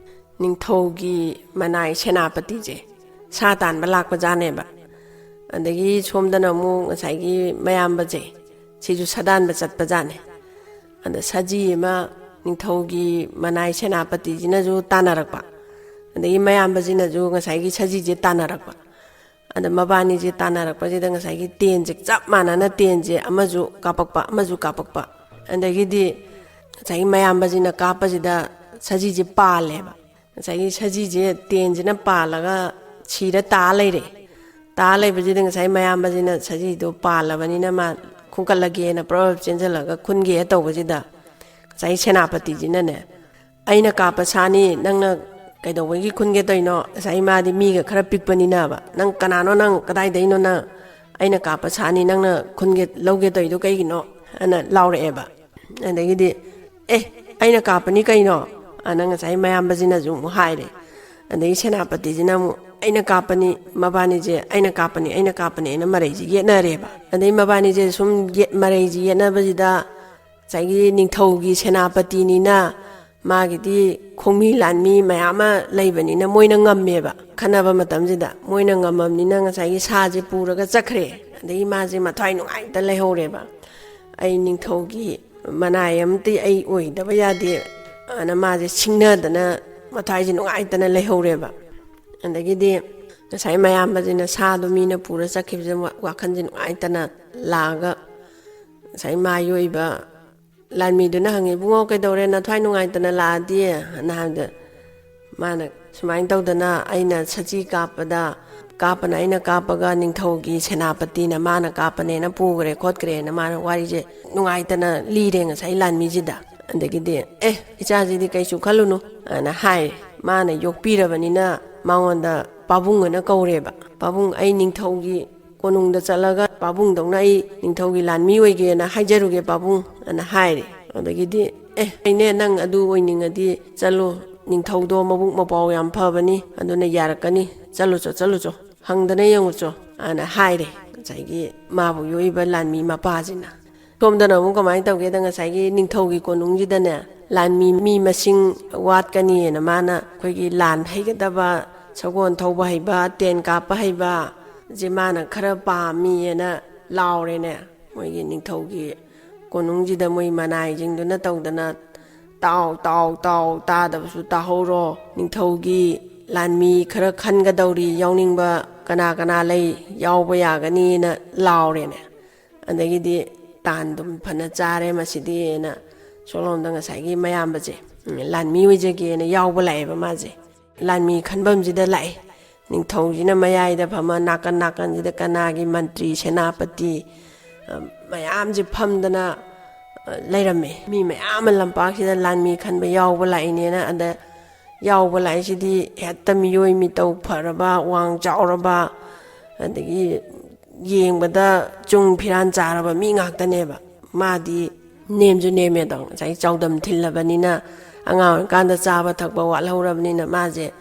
ꯅꯤꯡꯊꯧꯒꯤ ꯃꯅꯥꯏ ꯁꯦꯅꯥꯄꯇꯤꯁꯦ ꯁꯥ ꯇꯥꯟꯕ ꯂꯥꯛꯄꯖꯥꯠꯅꯦꯕ꯫ ꯑꯗꯒꯤ ꯁꯣꯝꯗꯅ ꯑꯃꯨꯛ ꯉꯁꯥꯏꯒꯤ ꯃꯌꯥꯝꯕꯁꯦ, ꯁꯤꯁꯨ ꯁꯥꯗꯥꯟꯕ ꯆꯠꯄꯖꯥꯠꯅꯦ꯫ ꯑꯗ ꯁꯖꯤ ꯑꯃ ꯅꯤꯡꯊꯧꯒꯤ ꯃꯅꯥꯏ ꯁꯦꯅꯥꯄꯇꯤꯁꯤꯅꯁꯨ ꯇꯥꯟꯅꯔꯛꯄ, ꯑꯗꯒꯤ ꯃꯌꯥꯝꯕꯁꯤꯅꯁꯨ ꯉꯁꯥꯏꯒꯤ ꯁꯖꯤꯁꯦ ꯇꯥꯟꯅꯔꯛꯄ꯫ ꯑꯗ ꯃꯕꯥꯅꯤꯁꯦ ꯇꯥꯟꯅꯔꯛꯄꯁꯤꯗ ꯉꯁꯥꯏꯒꯤ ꯇꯦꯟꯁꯦ ꯆꯞ ꯃꯥꯟꯅꯅ ꯇꯦꯟꯁꯦ ꯑꯃꯁꯨ ꯀꯥꯞꯄꯛꯄ, ꯑꯃꯁꯨ ꯀꯥꯞꯄꯛꯄ꯫ ꯑꯗꯒꯤꯗꯤ ꯉꯁꯥꯏꯒꯤ ꯃꯌꯥꯝꯕꯁꯤꯅ ꯀꯥꯞꯄꯁꯤꯗ ꯁꯖꯤꯁꯦ ꯄꯥꯜꯂꯦꯕ꯫ ꯉꯁꯥꯏꯒꯤ ꯁꯖꯤꯁꯦ ꯇꯦꯟꯁꯤꯅ ꯄꯥꯜꯂꯒ ꯁꯤꯔ ꯇꯥ ꯂꯩꯔꯦ꯫ ꯇꯥ ꯂꯩꯕꯁꯤꯗ ꯉꯁꯥꯏ ꯃꯌꯥꯝꯕꯁꯤꯅ ꯁꯖꯤꯗꯣ ꯄꯥꯜꯂꯕꯅꯤꯅ ꯃꯥ ꯈꯣꯡꯀꯠꯂꯒꯦꯅ ꯄ꯭ꯔꯞ ꯆꯦꯟꯁꯤꯜꯂꯒ ꯈꯨꯟꯒꯦ ꯇꯧꯕꯁꯤꯗ, ꯉꯁꯥꯏ ꯁꯦꯅꯥꯄꯇꯤꯁꯤꯅꯅꯦ, "ꯑꯩꯅ ꯀꯥꯞꯄ ꯁꯥꯅꯤ, ꯅꯪꯅ ꯀꯩꯗꯧꯕꯒꯤ ꯈꯨꯟꯒꯦ ꯇꯧꯔꯤꯅꯣ? ꯉꯁꯥꯏ ꯃꯥꯗꯤ ꯃꯤꯒ ꯈꯔ ꯄꯤꯛꯄꯅꯤꯅꯕ, ꯅꯪ ꯀꯅꯥꯅꯣ, ꯅꯪ ꯀꯗꯥꯏꯗꯩꯅꯣ, ꯅꯪ ꯑꯩꯅ ꯀꯥꯞꯄ ꯁꯥꯅꯤ, ꯅꯪꯅ ꯈꯨꯟꯒꯦ, ꯂꯧꯒꯦ ꯇꯧꯔꯤꯗꯣ ꯀꯩꯒꯤꯅꯣ?" ꯑꯅ ꯂꯥꯎꯔꯛꯑꯦꯕ꯫ ꯑꯗꯒꯤꯗꯤ, "ꯑꯦ, ꯑꯩꯅ ꯀꯥꯞꯄꯅꯤ ꯀꯩꯅꯣ?" ꯑꯅ ꯉꯁꯥꯏ ꯃꯌꯥꯝꯕꯁꯤꯅꯁꯨ ꯑꯃꯨꯛ ꯍꯥꯏꯔꯦ꯫ ꯑꯗꯒꯤ ꯁꯦꯅꯥꯄꯇꯤꯁꯤꯅ ꯑꯃꯨꯛ, "ꯑꯩꯅ ꯀꯥꯞꯄꯅꯤ, ꯃꯕꯥꯅꯤꯁꯦ ꯑꯩꯅ ꯀꯥꯞꯄꯅꯤ, ꯑꯩꯅ ꯀꯥꯞꯄꯅꯤ" ꯑꯅ ꯃꯔꯩꯁꯤ ꯌꯦꯠꯅꯔꯦꯕ꯫ ꯑꯗꯩ ꯃꯕꯥꯅꯤꯁꯦ ꯁꯨꯝ ꯌꯦꯠ-, ꯃꯔꯩꯁꯤ ꯌꯦꯠꯅꯕꯁꯤꯗ, ꯉꯁꯥꯏꯒꯤ ꯅꯤꯡꯊꯧꯒꯤ ꯁꯦꯅꯥꯄꯇꯤꯅꯤꯅ ꯃꯥꯒꯤꯗꯤ ꯈꯣꯡꯃꯤ ꯂꯥꯟꯃꯤ ꯃꯌꯥꯝ ꯑꯃ ꯂꯩꯕꯅꯤꯅ ꯃꯣꯏꯅ ꯉꯝꯃꯦꯕ꯫ ꯈꯟꯅꯕ ꯃꯇꯝꯁꯤꯗ ꯃꯣꯏꯅ ꯉꯝꯃꯕꯅꯤꯅ ꯉꯁꯥꯏꯒꯤ ꯁꯥꯁꯦ ꯄꯨꯔꯒ ꯆꯠꯈ꯭ꯔꯦ꯫ ꯑꯗꯒꯤ ꯃꯥꯁꯦ ꯃꯊ꯭ꯋꯥꯏ ꯅꯨꯡꯉꯥꯏꯇ ꯂꯩꯍꯧꯔꯦꯕ꯫ "ꯑꯩ ꯅꯤꯡꯊꯧꯒꯤ ꯃꯅꯥꯏ ꯑꯃꯗꯤ ꯑꯩ ꯑꯣꯏꯗꯕ ꯌꯥꯗꯦ" ꯑꯅ ꯃꯥꯁꯦ ꯁꯤꯡꯅꯗꯅ ꯃꯊ꯭ꯋꯥꯏꯁꯦ ꯅꯨꯡꯉꯥꯏꯇꯅ ꯂꯩꯍꯧꯔꯦꯕ꯫ ꯑꯗꯒꯤꯗꯤ ꯉꯁꯥꯏ ꯃꯌꯥꯝꯕꯁꯤꯅ ꯁꯥꯗꯣ ꯃꯤꯅ ꯄꯨꯔ ꯆꯠꯈꯤꯕꯁꯦ ꯋꯥ-, ꯋꯥꯈꯜꯁꯦ ꯅꯨꯡꯉꯥꯏꯇꯅ ꯂꯥꯛꯑꯒ ꯉꯁꯥꯏ ꯃꯥꯏ ꯑꯣꯏꯕ ꯂꯥꯟꯃꯤꯗꯨꯅ ꯍꯪꯉꯤ, "ꯏꯕꯨꯡꯉꯣ, ꯀꯩꯗꯧꯔꯦ? ꯅꯊ꯭ꯋꯥꯏ ꯅꯨꯡꯉꯥꯏꯇꯅ ꯂꯥꯛꯑꯗꯤ?" ꯑꯅ ꯍꯥꯏꯕꯗ, ꯃꯥꯅ ꯁꯨꯃꯥꯏꯅ ꯇꯧꯗꯅ, "ꯑꯩꯅ ꯁꯖꯤ ꯀꯥꯞꯄꯗ, ꯀꯥꯞꯄꯅ ꯑꯩꯅ ꯀꯥꯞꯄꯒ ꯅꯤꯡꯊꯧꯒꯤ ꯁꯦꯅꯥꯄꯇꯤꯅ ꯃꯥꯅ ꯀꯥꯞꯄꯅꯦꯅ ꯄꯨꯈ꯭ꯔꯦ ꯈꯣꯠꯈ꯭ꯔꯦꯅ" ꯃꯥꯅ ꯋꯥꯔꯤꯁꯦ ꯅꯨꯡꯉꯥꯏꯇꯅ ꯂꯤꯔꯦ ꯉꯁꯥꯏ ꯂꯥꯟꯃꯤꯁꯤꯗ꯫ ꯑꯗꯒꯤꯗꯤ, "ꯑꯦ, ꯏꯆꯥꯁꯤꯗꯤ ꯀꯩꯁꯨ ꯈꯜꯂꯨꯅꯨ" ꯑꯅ ꯍꯥꯏꯔꯦ꯫ ꯃꯥꯅ ꯌꯣꯛꯄꯤꯔꯕꯅꯤꯅ ꯃꯉꯣꯟꯗ ꯄꯥꯕꯨꯡ ꯑꯅ ꯀꯧꯔꯦꯕ꯫ "ꯄꯥꯕꯨꯡ, ꯑꯩ ꯅꯤꯡꯊꯧꯒꯤ ꯀꯣꯅꯨꯡꯗ ꯆꯠꯂꯒ ꯄꯥꯕꯨꯡꯗꯧꯅ ꯑꯩ ꯅꯤꯡꯊꯧꯒꯤ ꯂꯥꯟꯃꯤ ꯑꯣꯏꯒꯦꯅ ꯍꯥꯏꯖꯔꯨꯒꯦ ꯄꯥꯕꯨꯡ" ꯑꯅ ꯍꯥꯏꯔꯦ꯫ ꯑꯗꯒꯤꯗꯤ, "ꯑꯦ, ꯑꯩꯅꯦ, ꯅꯪ ꯑꯗꯨ ꯑꯣꯏꯅꯤꯡꯉꯗꯤ ꯆꯠꯂꯨ, ꯅꯤꯡꯊꯧꯗꯣ ꯃꯕꯨꯛ ꯃꯄꯥꯎ ꯌꯥꯝ ꯐꯕꯅꯤ, ꯑꯗꯨꯅ ꯌꯥꯔꯛꯀꯅꯤ, ꯆꯠꯂꯨꯆꯣ, ꯆꯠꯂꯨꯆꯣ, ꯍꯪꯗꯅ ꯌꯦꯡꯉꯨꯆꯣ" ꯑꯅ ꯍꯥꯏꯔꯦ ꯉꯁꯥꯏꯒꯤ ꯃꯥꯕꯨ ꯌꯣꯛꯏꯕ ꯂꯥꯟꯃꯤ ꯃꯄꯥꯁꯤꯅ꯫ ꯁꯣꯝꯗꯅ ꯑꯃꯨꯛ ꯀꯃꯥꯏꯅ ꯇꯧꯒꯦꯗ, ꯉꯁꯥꯏꯒꯤ ꯅꯤꯡꯊꯧꯒꯤ ꯀꯣꯅꯨꯡꯁꯤꯗꯅꯦ, ꯂꯥꯟꯃꯤ ꯃꯤ ꯃꯁꯤꯡ ꯋꯥꯠꯀꯅꯤꯅ ꯃꯥꯅ ꯑꯩꯈꯣꯏꯒꯤ ꯂꯥꯟ ꯍꯩꯒꯗꯕ, ꯁꯒꯣꯜ ꯊꯧꯕ ꯍꯩꯕ, ꯇꯦꯟ ꯀꯥꯞꯄ ꯍꯩꯕ, ꯁꯦ ꯃꯥꯅ ꯈꯔ ꯄꯥꯝꯃꯤꯑꯅ ꯂꯥꯎꯔꯦꯅꯦ꯫ ꯃꯣꯏꯒꯤ ꯅꯤꯡꯊꯧꯒꯤ ꯀꯣꯅꯨꯡꯁꯤꯗ ꯃꯣꯏ ꯃꯅꯥꯏꯁꯤꯡꯗꯨꯅ ꯇꯧꯗꯅ, "ꯇꯥꯎ, ꯇꯥꯎ, ꯇꯥꯎ, ꯇꯥꯗꯕꯁꯨ ꯇꯥꯍꯧꯔꯣ, ꯅꯤꯡꯊꯧꯒꯤ ꯂꯥꯟꯃꯤ ꯈꯔ ꯈꯟꯒꯗꯧꯔꯤ, ꯌꯥꯎꯅꯤꯡꯕ ꯀꯅꯥ ꯀꯅꯥ ꯂꯩ, ꯌꯥꯎꯕ ꯌꯥꯒꯅꯤꯅ" ꯂꯥꯎꯔꯦꯅꯦ꯫ ꯑꯗꯒꯤꯗꯤ, "ꯇꯥꯟꯗꯨꯝ ꯐꯅ ꯆꯥꯔꯦ ꯃꯁꯤꯗꯤꯅ" ꯁꯣꯝꯂꯣꯝꯗ ꯉꯁꯥꯏꯒꯤ ꯃꯌꯥꯝꯕꯁꯦ, ꯎꯝ, ꯂꯥꯟꯃꯤ ꯑꯣꯏꯖꯒꯦꯅ ꯌꯥꯎꯕ ꯂꯥꯛꯑꯦꯕ ꯃꯥꯁꯦ꯫ ꯂꯥꯟꯃꯤ ꯈꯟꯐꯝꯁꯤꯗ ꯂꯥꯛꯑꯦ꯫ ꯅꯤꯡꯊꯧꯁꯤꯅ ꯃꯌꯥꯏꯗ ꯐꯝꯃ, ꯅꯥꯀꯟ ꯅꯥꯀꯟꯁꯤꯗ ꯀꯅꯥꯒꯤ ꯃꯟꯇ꯭ꯔꯤ, ꯁꯦꯅꯥꯄꯇꯤ, ꯑ, ꯃꯌꯥꯝꯁꯦ ꯐꯝꯗꯅ, ꯑ, ꯂꯩꯔꯝꯃꯦ꯫ ꯃꯤ ꯃꯌꯥꯝ ꯑꯃ ꯂꯝꯄꯥꯛꯁꯤꯗ ꯂꯥꯟꯃꯤ ꯈꯟꯕ ꯌꯥꯎꯕ ꯂꯥꯛꯏꯅꯦꯅ꯫ ꯑꯗ ꯌꯥꯎꯕ ꯂꯥꯛꯏꯁꯤꯗꯤ ꯍꯦꯛꯇ ꯃꯤꯑꯣꯏ ꯃꯤꯇꯧ ꯐꯔꯕ, ꯋꯥꯡ ꯆꯥꯎꯔꯕ, ꯑꯗꯒꯤ ꯌꯦꯡꯕꯗ ꯆꯨꯡ ꯐꯤꯔꯥꯟ ꯆꯥꯔꯕ ꯃꯤ ꯉꯥꯛꯇꯅꯦꯕ꯫ ꯃꯥꯗꯤ ꯅꯦꯝꯁꯨ ꯅꯦꯝꯃꯦꯗꯣ, ꯉꯁꯥꯏ ꯆꯥꯎꯗꯝ ꯊꯤꯜꯂꯕꯅꯤꯅ, ꯑꯉꯥꯡ ꯑꯣꯏꯔꯤꯀꯥꯟꯗ ꯆꯥꯕ ꯊꯛꯄ ꯋꯥꯠꯍꯧꯔꯕꯅꯤꯅ, ꯃꯥꯁꯦ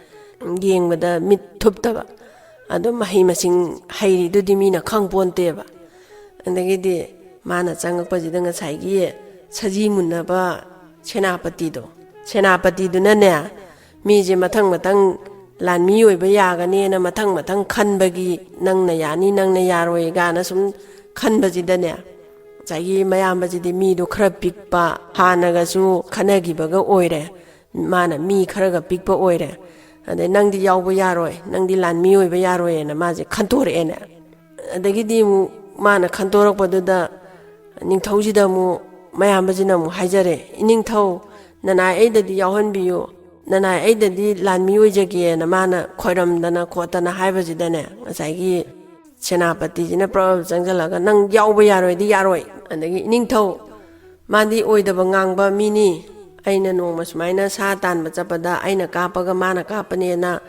ꯌꯦꯡꯕꯗ ꯃꯤꯠ ꯊꯨꯞꯇꯕ꯫ ꯑꯗꯨꯝ ꯃꯍꯩ ꯃꯁꯤꯡ ꯍꯩꯔꯤꯗꯨꯗꯤ ꯃꯤꯅ ꯈꯪ ꯄꯣꯟꯇꯦꯕ꯫ ꯑꯗꯒꯤꯗꯤ ꯃꯥꯅ ꯆꯪꯉꯛꯄꯁꯤꯗ ꯉꯁꯥꯏꯒꯤ ꯁꯖꯤ ꯃꯨꯟꯅꯕ ꯁꯦꯅꯥꯄꯇꯤꯗꯣ, ꯁꯦꯅꯥꯄꯇꯤꯗꯨꯅꯅꯦ, ꯃꯤꯁꯦ ꯃꯊꯪ ꯃꯊꯪ ꯂꯥꯟꯃꯤ ꯑꯣꯏꯕ ꯌꯥꯒꯅꯦꯅ ꯃꯊꯪ ꯃꯊꯪ ꯈꯟꯕꯒꯤ, "ꯅꯪꯅ ꯌꯥꯅꯤ, ꯅꯪꯅ ꯌꯥꯔꯣꯏ" ꯀꯥꯏꯅ ꯁꯨꯝ ꯈꯟꯕꯁꯤꯗꯅꯦ, ꯉꯁꯥꯏꯒꯤ ꯃꯌꯥꯝꯕꯁꯤꯗꯤ ꯃꯤꯗꯣ ꯈꯔ ꯄꯤꯛꯄ, ꯍꯥꯟꯅꯒꯁꯨ ꯈꯟꯅꯈꯤꯕꯒ ꯑꯣꯏꯔꯦ, ꯃꯥꯅ ꯃꯤ ꯈꯔꯒ ꯄꯤꯛꯄ ꯑꯣꯏꯔꯦ꯫ ꯑꯗꯩ, "ꯅꯪꯗꯤ ꯌꯥꯎꯕ ꯌꯥꯔꯣꯏ, ꯅꯪꯗꯤ ꯂꯥꯟꯃꯤ ꯑꯣꯏꯕ ꯌꯥꯔꯣꯏꯅ" ꯃꯥꯁꯦ ꯈꯟꯇꯣꯔꯛꯑꯦꯅꯦ꯫ ꯑꯗꯒꯤꯗꯤ ꯑꯃꯨꯛ ꯃꯥꯅ ꯈꯟꯇꯣꯔꯛꯄꯗꯨꯗ ꯅꯤꯡꯊꯧꯁꯤꯗ ꯑꯃꯨꯛ ꯃꯌꯥꯝꯕꯁꯤꯅ ꯑꯃꯨꯛ ꯍꯥꯏꯖꯔꯦ, "ꯏꯅꯤꯡꯊꯧ, ꯅꯅꯥꯏ ꯑꯩꯗꯗꯤ ꯌꯥꯎꯍꯟꯕꯤꯌꯨ, ꯅꯅꯥꯏ ꯑꯩꯗꯗꯤ ꯂꯥꯟꯃꯤ ꯑꯣꯏꯖꯒꯦꯅ" ꯃꯥꯅ ꯈꯣꯏꯔꯝꯗꯅ ꯈꯣꯠꯇꯅ ꯍꯥꯏꯕꯁꯤꯗꯅꯦ, ꯉꯁꯥꯏꯒꯤ ꯁꯦꯅꯥꯄꯇꯤꯁꯤꯅ ꯄ꯭ꯔꯞ ꯆꯪꯁꯤꯜꯂꯒ, "ꯅꯪ ꯌꯥꯎꯕ ꯌꯥꯔꯣꯏꯗꯤ ꯌꯥꯔꯣꯏ, ꯑꯗꯒꯤ ꯏꯅꯤꯡꯊꯧ, ꯃꯥꯗꯤ ꯑꯣꯏꯗꯕ ꯉꯥꯡꯕ ꯃꯤꯅꯤ, ꯑꯩꯅ ꯅꯣꯡꯃ ꯁꯨꯃꯥꯏꯅ ꯁꯥ ꯇꯥꯟꯕ ꯆꯠꯄꯗ ꯑꯩꯅ ꯀꯥꯞꯄꯒ ꯃꯥꯅ ꯀꯥꯞꯄꯅꯦꯅ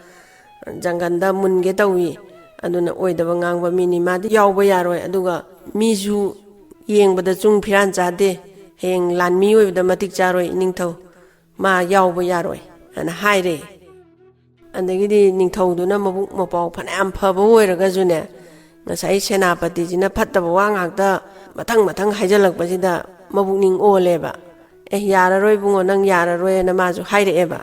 ꯖꯪꯒꯜꯗ ꯃꯨꯟꯒꯦ ꯇꯧꯏ, ꯑꯗꯨꯅ ꯑꯣꯏꯗꯕ ꯉꯥꯡꯕ ꯃꯤꯅꯤ, ꯃꯥꯗꯤ ꯌꯥꯎꯕ ꯌꯥꯔꯣꯏ, ꯑꯗꯨꯒ ꯃꯤꯁꯨ ꯌꯦꯡꯕꯗ ꯆꯨꯡ ꯐꯤꯔꯥꯟ ꯆꯥꯗꯦ, ꯍꯌꯦꯡ ꯂꯥꯟꯃꯤ ꯑꯣꯏꯕꯗ ꯃꯇꯤꯛ ꯆꯥꯔꯣꯏ ꯏꯅꯤꯡꯊꯧ, ꯃꯥ ꯌꯥꯎꯕ ꯌꯥꯔꯣꯏ" ꯍꯥꯏꯅ ꯍꯥꯏꯔꯦ꯫ ꯑꯗꯒꯤꯗꯤ ꯅꯤꯡꯊꯧꯗꯨꯅ ꯃꯕꯨꯛ ꯃꯄꯥꯎ ꯐꯅꯌꯥꯝ ꯐꯕ ꯑꯣꯏꯔꯒꯁꯨꯅꯦ, ꯉꯁꯥꯏ ꯁꯦꯅꯥꯄꯇꯤꯁꯤꯅ ꯐꯠꯇꯕ ꯋꯥ ꯉꯥꯛꯇ ꯃꯊꯪ ꯃꯊꯪ ꯍꯥꯏꯖꯜꯂꯛꯄꯁꯤꯗ ꯃꯕꯨꯛꯅꯤꯡ ꯑꯣꯜꯂꯦꯕ꯫ "ꯑꯦ, ꯌꯥꯔꯔꯣꯏ ꯏꯕꯨꯡꯉꯣ, ꯅꯪ ꯌꯥꯔꯔꯣꯏꯅ" ꯃꯥꯁꯨ ꯍꯥꯏꯔꯛꯑꯦꯕ꯫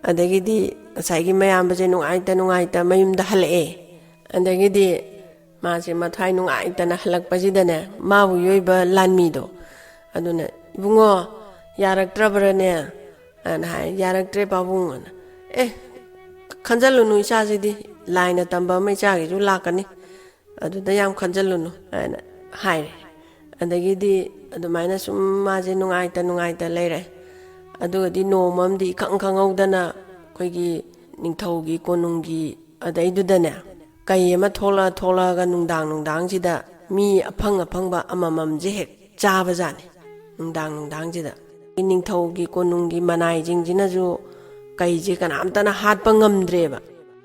ꯑꯗꯒꯤꯗꯤ ꯉꯁꯥꯏꯒꯤ ꯃꯌꯥꯝꯕꯁꯦ ꯅꯨꯡꯉꯥꯏꯇ ꯅꯨꯡꯉꯥꯏꯇ ꯃꯌꯨꯝꯗ ꯍꯜꯂꯛꯑꯦ꯫ ꯑꯗꯒꯤꯗꯤ ꯃꯥꯁꯦ ꯃꯊ꯭ꯋꯥꯏ ꯅꯨꯡꯉꯥꯏꯇꯅ ꯍꯜꯂꯛꯄꯁꯤꯗꯅꯦ, ꯃꯥꯕꯨ ꯌꯣꯏꯕ ꯂꯥꯟꯃꯤꯗꯣ ꯑꯗꯨꯅ, "ꯏꯕꯨꯡꯉꯣ, ꯌꯥꯔꯛꯇ꯭ꯔꯕ꯭ꯔꯅꯦ?" ꯑꯅ ꯍꯥꯏ꯫ "ꯌꯥꯔꯛꯇ꯭ꯔꯦ ꯄꯥꯕꯨꯡ" ꯑꯅ꯫ "ꯑꯦ, ꯈꯟꯖꯜꯂꯨꯅꯨ ꯏꯆꯥꯁꯤꯗꯤ, ꯂꯥꯏꯅ ꯇꯝꯕ ꯑꯃ ꯏꯆꯥꯒꯤꯁꯨ ꯂꯥꯛꯀꯅꯤ, ꯑꯗꯨꯗ ꯌꯥꯝ ꯈꯟꯖꯜꯂꯨꯅꯨ" ꯍꯥꯏꯅ ꯍꯥꯏꯔꯦ꯫ ꯑꯗꯒꯤꯗꯤ ꯑꯗꯨꯃꯥꯏꯅ ꯁꯨꯝ ꯃꯥꯁꯦ ꯅꯨꯡꯉꯥꯏꯇ ꯅꯨꯡꯉꯥꯏꯇ ꯂꯩꯔꯦ꯫ ꯑꯗꯨꯒꯗꯤ ꯅꯣꯡꯃ ꯑꯃꯗꯤ ꯏꯈꯪ ꯈꯪꯍꯧꯗꯅ ꯑꯩꯈꯣꯏꯒꯤ ꯅꯤꯡꯊꯧꯒꯤ ꯀꯣꯅꯨꯡꯒꯤ ꯑꯗꯩꯗꯨꯗꯅꯦ, ꯀꯩ ꯑꯃ ꯊꯣꯛꯂꯛꯑ ꯊꯣꯛꯂꯛꯑꯒ ꯅꯨꯡꯗꯥꯡ ꯅꯨꯡꯗꯥꯡꯁꯤꯗ ꯃꯤ ꯑꯐꯪ ꯑꯐꯪꯕ ꯑꯃꯃꯝꯁꯦ ꯍꯦꯛ ꯆꯥꯕꯖꯥꯠꯅꯤ꯫ ꯅꯨꯡꯗꯥꯡ ꯅꯨꯡꯗꯥꯡꯁꯤꯗ ꯅꯤꯡꯊꯧꯒꯤ ꯀꯣꯅꯨꯡꯒꯤ ꯃꯅꯥꯏꯁꯤꯡꯁꯤꯅꯁꯨ ꯀꯩꯁꯦ ꯀꯅꯥꯝꯇꯅ ꯍꯥꯠꯄ ꯉꯝꯗ꯭ꯔꯦꯕ꯫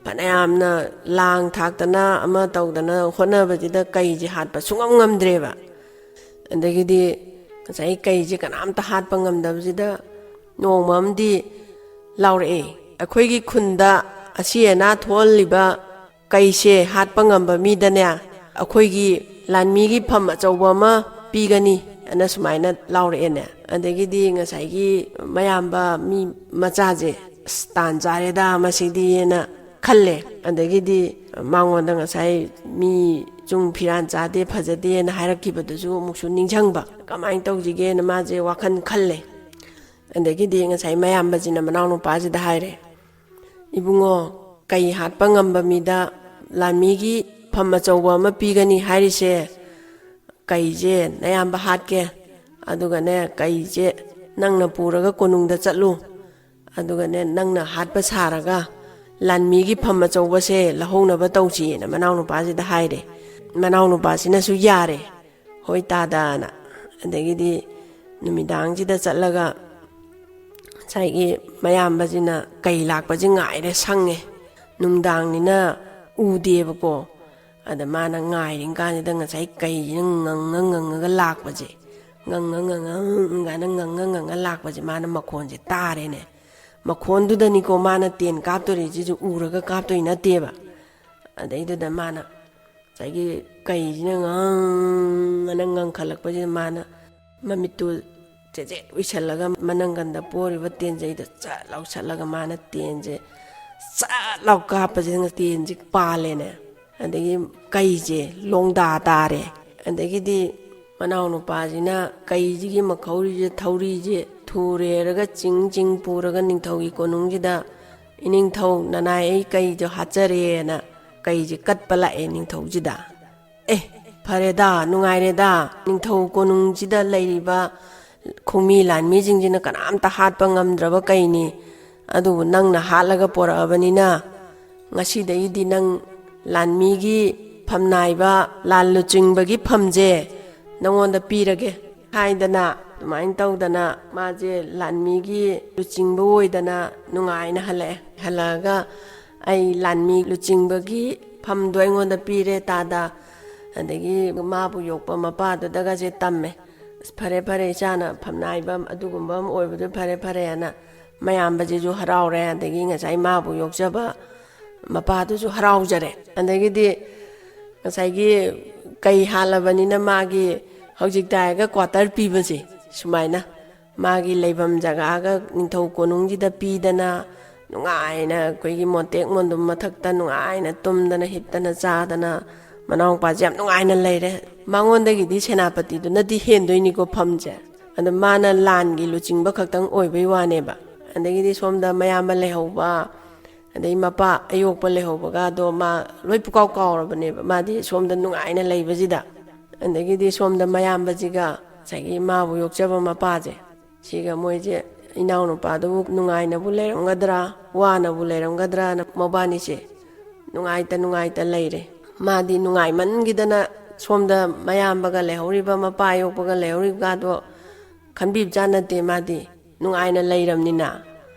ꯐꯅꯌꯥꯝꯅ ꯂꯥꯡ ꯊꯥꯛꯇꯅ ꯑꯃ ꯇꯧꯗꯅ ꯍꯣꯠꯅꯕꯁꯤꯗ ꯀꯩꯁꯦ ꯍꯥꯠꯄ ꯁꯨꯡꯉꯝ ꯉꯝꯗ꯭ꯔꯦꯕ꯫ ꯑꯗꯒꯤꯗꯤ ꯉꯁꯥꯏ ꯀꯩꯁꯦ ꯀꯅꯥꯝꯇ ꯍꯥꯠꯄ ꯉꯝꯗꯕꯁꯤꯗ ꯅꯣꯡꯃ ꯑꯃꯗꯤ ꯂꯥꯎꯔꯛꯑꯦ, "ꯑꯩꯈꯣꯏꯒꯤ ꯈꯨꯟꯗ ꯑꯁꯤ ꯑꯅꯥ ꯊꯣꯛꯍꯜꯂꯤꯕ ꯀꯩꯁꯦ ꯍꯥꯠꯄ ꯉꯝꯕ ꯃꯤꯗꯅꯦ, ꯑꯩꯈꯣꯏꯒꯤ ꯂꯥꯟꯃꯤꯒꯤ ꯐꯝ ꯑꯆꯧꯕ ꯑꯃ ꯄꯤꯒꯅꯤ" ꯑꯅ ꯁꯨꯃꯥꯏꯅ ꯂꯥꯎꯔꯛꯑꯦꯅꯦ꯫ ꯑꯗꯒꯤꯗꯤ ꯉꯁꯥꯏꯒꯤ ꯃꯌꯥꯝꯕ ꯃꯤ ꯃꯆꯥꯁꯦ, "ꯑꯁ, ꯇꯥꯟ ꯆꯥꯔꯦꯗ ꯃꯁꯤꯗꯤꯅ" ꯈꯜꯂꯦ꯫ ꯑꯗꯒꯤꯗꯤ ꯃꯉꯣꯟꯗ ꯉꯁꯥꯏ ꯃꯤ ꯆꯨꯡ ꯐꯤꯔꯥꯟ ꯆꯥꯗꯦ, ꯐꯖꯗꯦꯅ ꯍꯥꯏꯔꯛꯈꯤꯕꯗꯨꯁꯨ ꯑꯃꯨꯛꯁꯨ ꯅꯤꯡꯁꯤꯡꯕ꯫ ꯀꯃꯥꯏꯅ ꯇꯧꯁꯤꯒꯦꯅ ꯃꯥꯁꯦ ꯋꯥꯈꯜ ꯈꯜꯂꯦ꯫ ꯑꯗꯒꯤꯗꯤ ꯉꯁꯥꯏ ꯃꯌꯥꯝꯕꯁꯤꯅ ꯃꯅꯥꯎꯅꯨꯄꯥꯁꯤꯗ ꯍꯥꯏꯔꯦ, "ꯏꯕꯨꯡꯉꯣ, ꯀꯩ ꯍꯥꯠꯄ ꯉꯝꯕ ꯃꯤꯗ ꯂꯥꯟꯃꯤꯒꯤ ꯐꯝ ꯑꯆꯧꯕ ꯑꯃ ꯄꯤꯒꯅꯤ ꯍꯥꯏꯔꯤꯁꯦ, ꯀꯩꯁꯦ ꯅꯌꯥꯝꯕ ꯍꯥꯠꯀꯦ, ꯑꯗꯨꯒꯅꯦ, ꯀꯩꯁꯦ ꯅꯪꯅ ꯄꯨꯔꯒ ꯀꯣꯅꯨꯡꯗ ꯆꯠꯂꯨ, ꯑꯗꯨꯒꯅꯦ, ꯅꯪꯅ ꯍꯥꯠꯄ ꯁꯥꯔꯒ ꯂꯥꯟꯃꯤꯒꯤ ꯐꯝ ꯑꯆꯧꯕꯁꯦ ꯂꯧꯍꯧꯅꯕ ꯇꯧꯁꯤꯅ" ꯃꯅꯥꯎꯅꯨꯄꯥꯁꯤꯗ ꯍꯥꯏꯔꯦ꯫ ꯃꯅꯥꯎꯅꯨꯄꯥꯁꯤꯅꯁꯨ ꯌꯥꯔꯦ, "ꯍꯣꯏ ꯇꯥꯗꯅ"꯫ ꯑꯗꯒꯤꯗꯤ ꯅꯨꯃꯤꯗꯥꯡꯁꯤꯗ ꯆꯠꯂꯒ ꯉꯁꯥꯏꯒꯤ ꯃꯌꯥꯝꯕꯁꯤꯅ ꯀꯩ ꯂꯥꯛꯄꯁꯦ ꯉꯥꯏꯔꯦ, ꯁꯪꯉꯦ, ꯅꯨꯡꯗꯥꯡꯅꯤꯅ ꯎꯗꯦꯕꯀꯣ꯫ ꯑꯗ ꯃꯥꯅ ꯉꯥꯏꯔꯤ ꯀꯥꯟꯁꯤꯗ ꯉꯁꯥꯏ ꯀꯩꯁꯤꯅ ꯉꯪꯉ ꯉꯪꯉꯒ ꯂꯥꯛꯄꯁꯦ, ꯉꯪꯉ ꯉꯪꯉ ꯉꯪꯉ ꯉꯪꯉ ꯂꯥꯛꯄꯁꯦ ꯃꯥꯅ ꯃꯈꯣꯟꯁꯦ ꯇꯥꯔꯦꯅꯦ꯫ ꯃꯈꯣꯟꯗꯨꯗꯅꯤꯀꯣ ꯃꯥꯅ ꯇꯦꯟ ꯀꯥꯞꯇꯣꯔꯤꯁꯤꯁꯨ ꯎꯔꯒ ꯀꯥꯞꯇꯣꯏ ꯅꯠꯇꯦꯕ꯫ ꯑꯗꯩꯗꯨꯗ ꯃꯥꯅ ꯉꯁꯥꯏꯒꯤ ꯀꯩꯁꯤꯅ ꯉꯪꯉꯅ ꯉꯪꯈꯠꯂꯛꯄꯁꯤꯗ ꯃꯥꯅ ꯃꯃꯤꯠꯇꯨ ꯆꯦꯆꯦꯠ ꯎꯏꯁꯜꯂꯒ ꯃꯅꯪꯒꯟꯗ ꯄꯣꯔꯤꯕ ꯇꯦꯟꯖꯩꯗꯣ ꯆꯠ ꯂꯥꯎꯁꯜꯂꯒ ꯃꯥꯅ ꯇꯦꯟꯁꯦ ꯆꯠ ꯂꯥꯎ ꯀꯥꯞꯄꯁꯤꯗ ꯇꯦꯟꯁꯦ ꯄꯥꯜꯂꯦꯅꯦ꯫ ꯑꯗꯒꯤ ꯀꯩꯁꯦ ꯂꯣꯡꯗꯥ ꯇꯥꯔꯦ꯫ ꯑꯗꯒꯤꯗꯤ ꯃꯅꯥꯎꯅꯨꯄꯥꯁꯤꯅ ꯀꯩꯁꯤꯒꯤ ꯃꯈꯧꯔꯤꯁꯦ ꯊꯧꯔꯤꯁꯦ ꯊꯨꯔꯦꯔꯒ ꯆꯤꯡ ꯆꯤꯡ ꯄꯨꯔꯒ ꯅꯤꯡꯊꯧꯒꯤ ꯀꯣꯅꯨꯡꯁꯤꯗ, "ꯏꯅꯤꯡꯊꯧ ꯅꯅꯥꯏ ꯑꯩ ꯀꯩꯗꯣ ꯍꯥꯠꯆꯔꯦꯅ" ꯀꯩꯁꯦ ꯀꯠꯄ ꯂꯥꯛꯑꯦ ꯅꯤꯡꯊꯧꯁꯤꯗ꯫ "ꯑꯦ, ꯐꯔꯦꯗ, ꯅꯨꯡꯉꯥꯏꯔꯦꯗ, ꯅꯤꯡꯊꯧ ꯀꯣꯅꯨꯡꯁꯤꯗ ꯂꯩꯔꯤꯕ ꯈꯣꯡꯃꯤ ꯂꯥꯟꯃꯤꯁꯤꯡꯁꯤꯅ ꯀꯅꯥꯝꯇ ꯍꯥꯠꯄ ꯉꯝꯗ꯭ꯔꯕ ꯀꯩꯅꯤ, ꯑꯗꯨꯕꯨ ꯅꯪꯅ ꯍꯥꯠꯂꯒ ꯄꯣꯔꯛꯑꯕꯅꯤꯅ ꯉꯁꯤꯗꯒꯤꯗꯤ ꯅꯪ ꯂꯥꯟꯃꯤꯒꯤ ꯐꯝꯅꯥꯏꯕ, ꯂꯥꯟ ꯂꯨꯆꯤꯡꯕꯒꯤ ꯐꯝꯁꯦ ꯅꯪꯉꯣꯟꯗ ꯄꯤꯔꯒꯦ" ꯍꯥꯏꯗꯅ, ꯑꯗꯨꯃꯥꯏꯅ ꯇꯧꯗꯅ ꯃꯥꯁꯦ ꯂꯥꯟꯃꯤꯒꯤ ꯂꯨꯆꯤꯡꯕ ꯑꯣꯏꯗꯅ ꯅꯨꯡꯉꯥꯏꯅ ꯍꯜꯂꯛꯑꯦ꯫ ꯍꯜꯂꯛꯑꯒ, "ꯑꯩ ꯂꯥꯟꯃꯤ ꯂꯨꯆꯤꯡꯕꯒꯤ ꯐꯝꯗꯣ ꯑꯩꯉꯣꯟꯗ ꯄꯤꯔꯦ ꯇꯥꯗ", ꯑꯗꯒꯤ ꯃꯥꯕꯨ ꯌꯣꯛꯄ ꯃꯄꯥꯗꯨꯗꯒꯁꯦ ꯇꯝꯃꯦ꯫ "ꯑꯁ, ꯐꯔꯦ ꯐꯔꯦ, ꯏꯆꯥꯅ ꯐꯝꯅꯥꯏꯕ ꯑꯗꯨꯒꯨꯝꯕ ꯑꯃ ꯑꯣꯏꯕꯗꯨ ꯐꯔꯦ ꯐꯔꯦꯅ" ꯃꯌꯥꯝꯕꯁꯤꯁꯨ ꯍꯔꯥꯎꯔꯦ, ꯑꯗꯒꯤ ꯉꯁꯥꯏ ꯃꯥꯕꯨ ꯌꯣꯛꯆꯕ ꯃꯄꯥꯗꯨꯁꯨ ꯍꯔꯥꯎꯖꯔꯦ꯫ ꯑꯗꯒꯤꯗꯤ ꯉꯁꯥꯏꯒꯤ ꯀꯩ ꯍꯥꯠꯂꯕꯅꯤꯅ ꯃꯥꯒꯤ ꯍꯧꯖꯤꯛꯇ ꯍꯥꯏꯔꯒ ꯀ꯭ꯋꯥꯇꯔ ꯄꯤꯕꯁꯦ, ꯁꯨꯃꯥꯏꯅ ꯃꯥꯒꯤ ꯂꯩꯐꯝ ꯖꯒꯥꯒ ꯅꯤꯡꯊꯧ ꯀꯣꯅꯨꯡꯁꯤꯗ ꯄꯤꯗꯅ, ꯅꯨꯡꯉꯥꯏꯅ ꯑꯩꯈꯣꯏꯒꯤ ꯃꯣꯟꯇꯦꯛ ꯃꯣꯟꯗꯨꯝ ꯃꯊꯛꯇ ꯅꯨꯡꯉꯥꯏꯅ ꯇꯨꯝꯗꯅ ꯍꯤꯞꯇꯅ ꯆꯥꯗꯅ ꯃꯅꯥꯎꯄꯥꯁꯦ ꯌꯥꯝ ꯅꯨꯡꯉꯥꯏꯅ ꯂꯩꯔꯦ꯫ ꯃꯉꯣꯟꯗꯒꯤꯗꯤ ꯁꯦꯅꯥꯄꯇꯤꯗꯨꯅꯗꯤ ꯍꯦꯟꯗꯣꯏꯅꯤꯀꯣ ꯐꯝꯁꯦ꯫ ꯑꯗꯣ ꯃꯥꯅ ꯂꯥꯟꯒꯤ ꯂꯨꯆꯤꯡꯕ ꯈꯛꯇꯪ ꯑꯣꯏꯕꯩ ꯋꯥꯅꯦꯕ꯫ ꯑꯗꯒꯤꯗꯤ ꯁꯣꯝꯗ ꯃꯌꯥꯝꯕ ꯂꯩꯍꯧꯕ, ꯑꯗꯩ ꯃꯄꯥ ꯑꯌꯣꯛꯄ ꯂꯩꯍꯧꯕꯒꯗꯣ ꯃꯥ ꯂꯣꯏ ꯄꯨꯀꯥꯎ ꯀꯥꯎꯔꯕꯅꯦꯕ, ꯃꯥꯗꯤ ꯁꯣꯝꯗ ꯅꯨꯡꯉꯥꯏꯅ ꯂꯩꯕꯁꯤꯗ꯫ ꯑꯗꯒꯤꯗꯤ ꯁꯣꯝꯗ ꯃꯌꯥꯝꯕꯁꯤꯒ ꯉꯁꯥꯏꯒꯤ ꯃꯥꯕꯨ ꯌꯣꯛꯆꯕ ꯃꯄꯥꯁꯦ, ꯁꯤꯒ ꯃꯣꯏꯁꯦ ꯏꯅꯥꯎꯅꯨꯄꯥꯗꯨꯕꯨ ꯅꯨꯡꯉꯥꯏꯅꯕꯨ ꯂꯩꯔꯝꯒꯗ꯭ꯔꯥ, ꯋꯥꯅꯕꯨ ꯂꯩꯔꯝꯒꯗ꯭ꯔꯥꯅ ꯃꯕꯥꯅꯤꯁꯦ ꯅꯨꯡꯉꯥꯏꯇ ꯅꯨꯡꯉꯥꯏꯇ ꯂꯩꯔꯦ꯫ ꯃꯥꯗꯤ ꯅꯨꯡꯉꯥꯏꯃꯟꯈꯤꯗꯅ ꯁꯣꯝꯗ ꯃꯌꯥꯝꯕꯒ ꯂꯩꯍꯧꯔꯤꯕ, ꯃꯄꯥ ꯌꯣꯛꯄꯒ ꯂꯩꯍꯧꯔꯤꯕꯒꯗꯣ ꯈꯟꯕꯤꯕꯖꯥꯠ ꯅꯠꯇꯦ꯫ ꯃꯥꯗꯤ ꯅꯨꯡꯉꯥꯏꯅ ꯂꯩꯔꯝꯅꯤꯅ꯫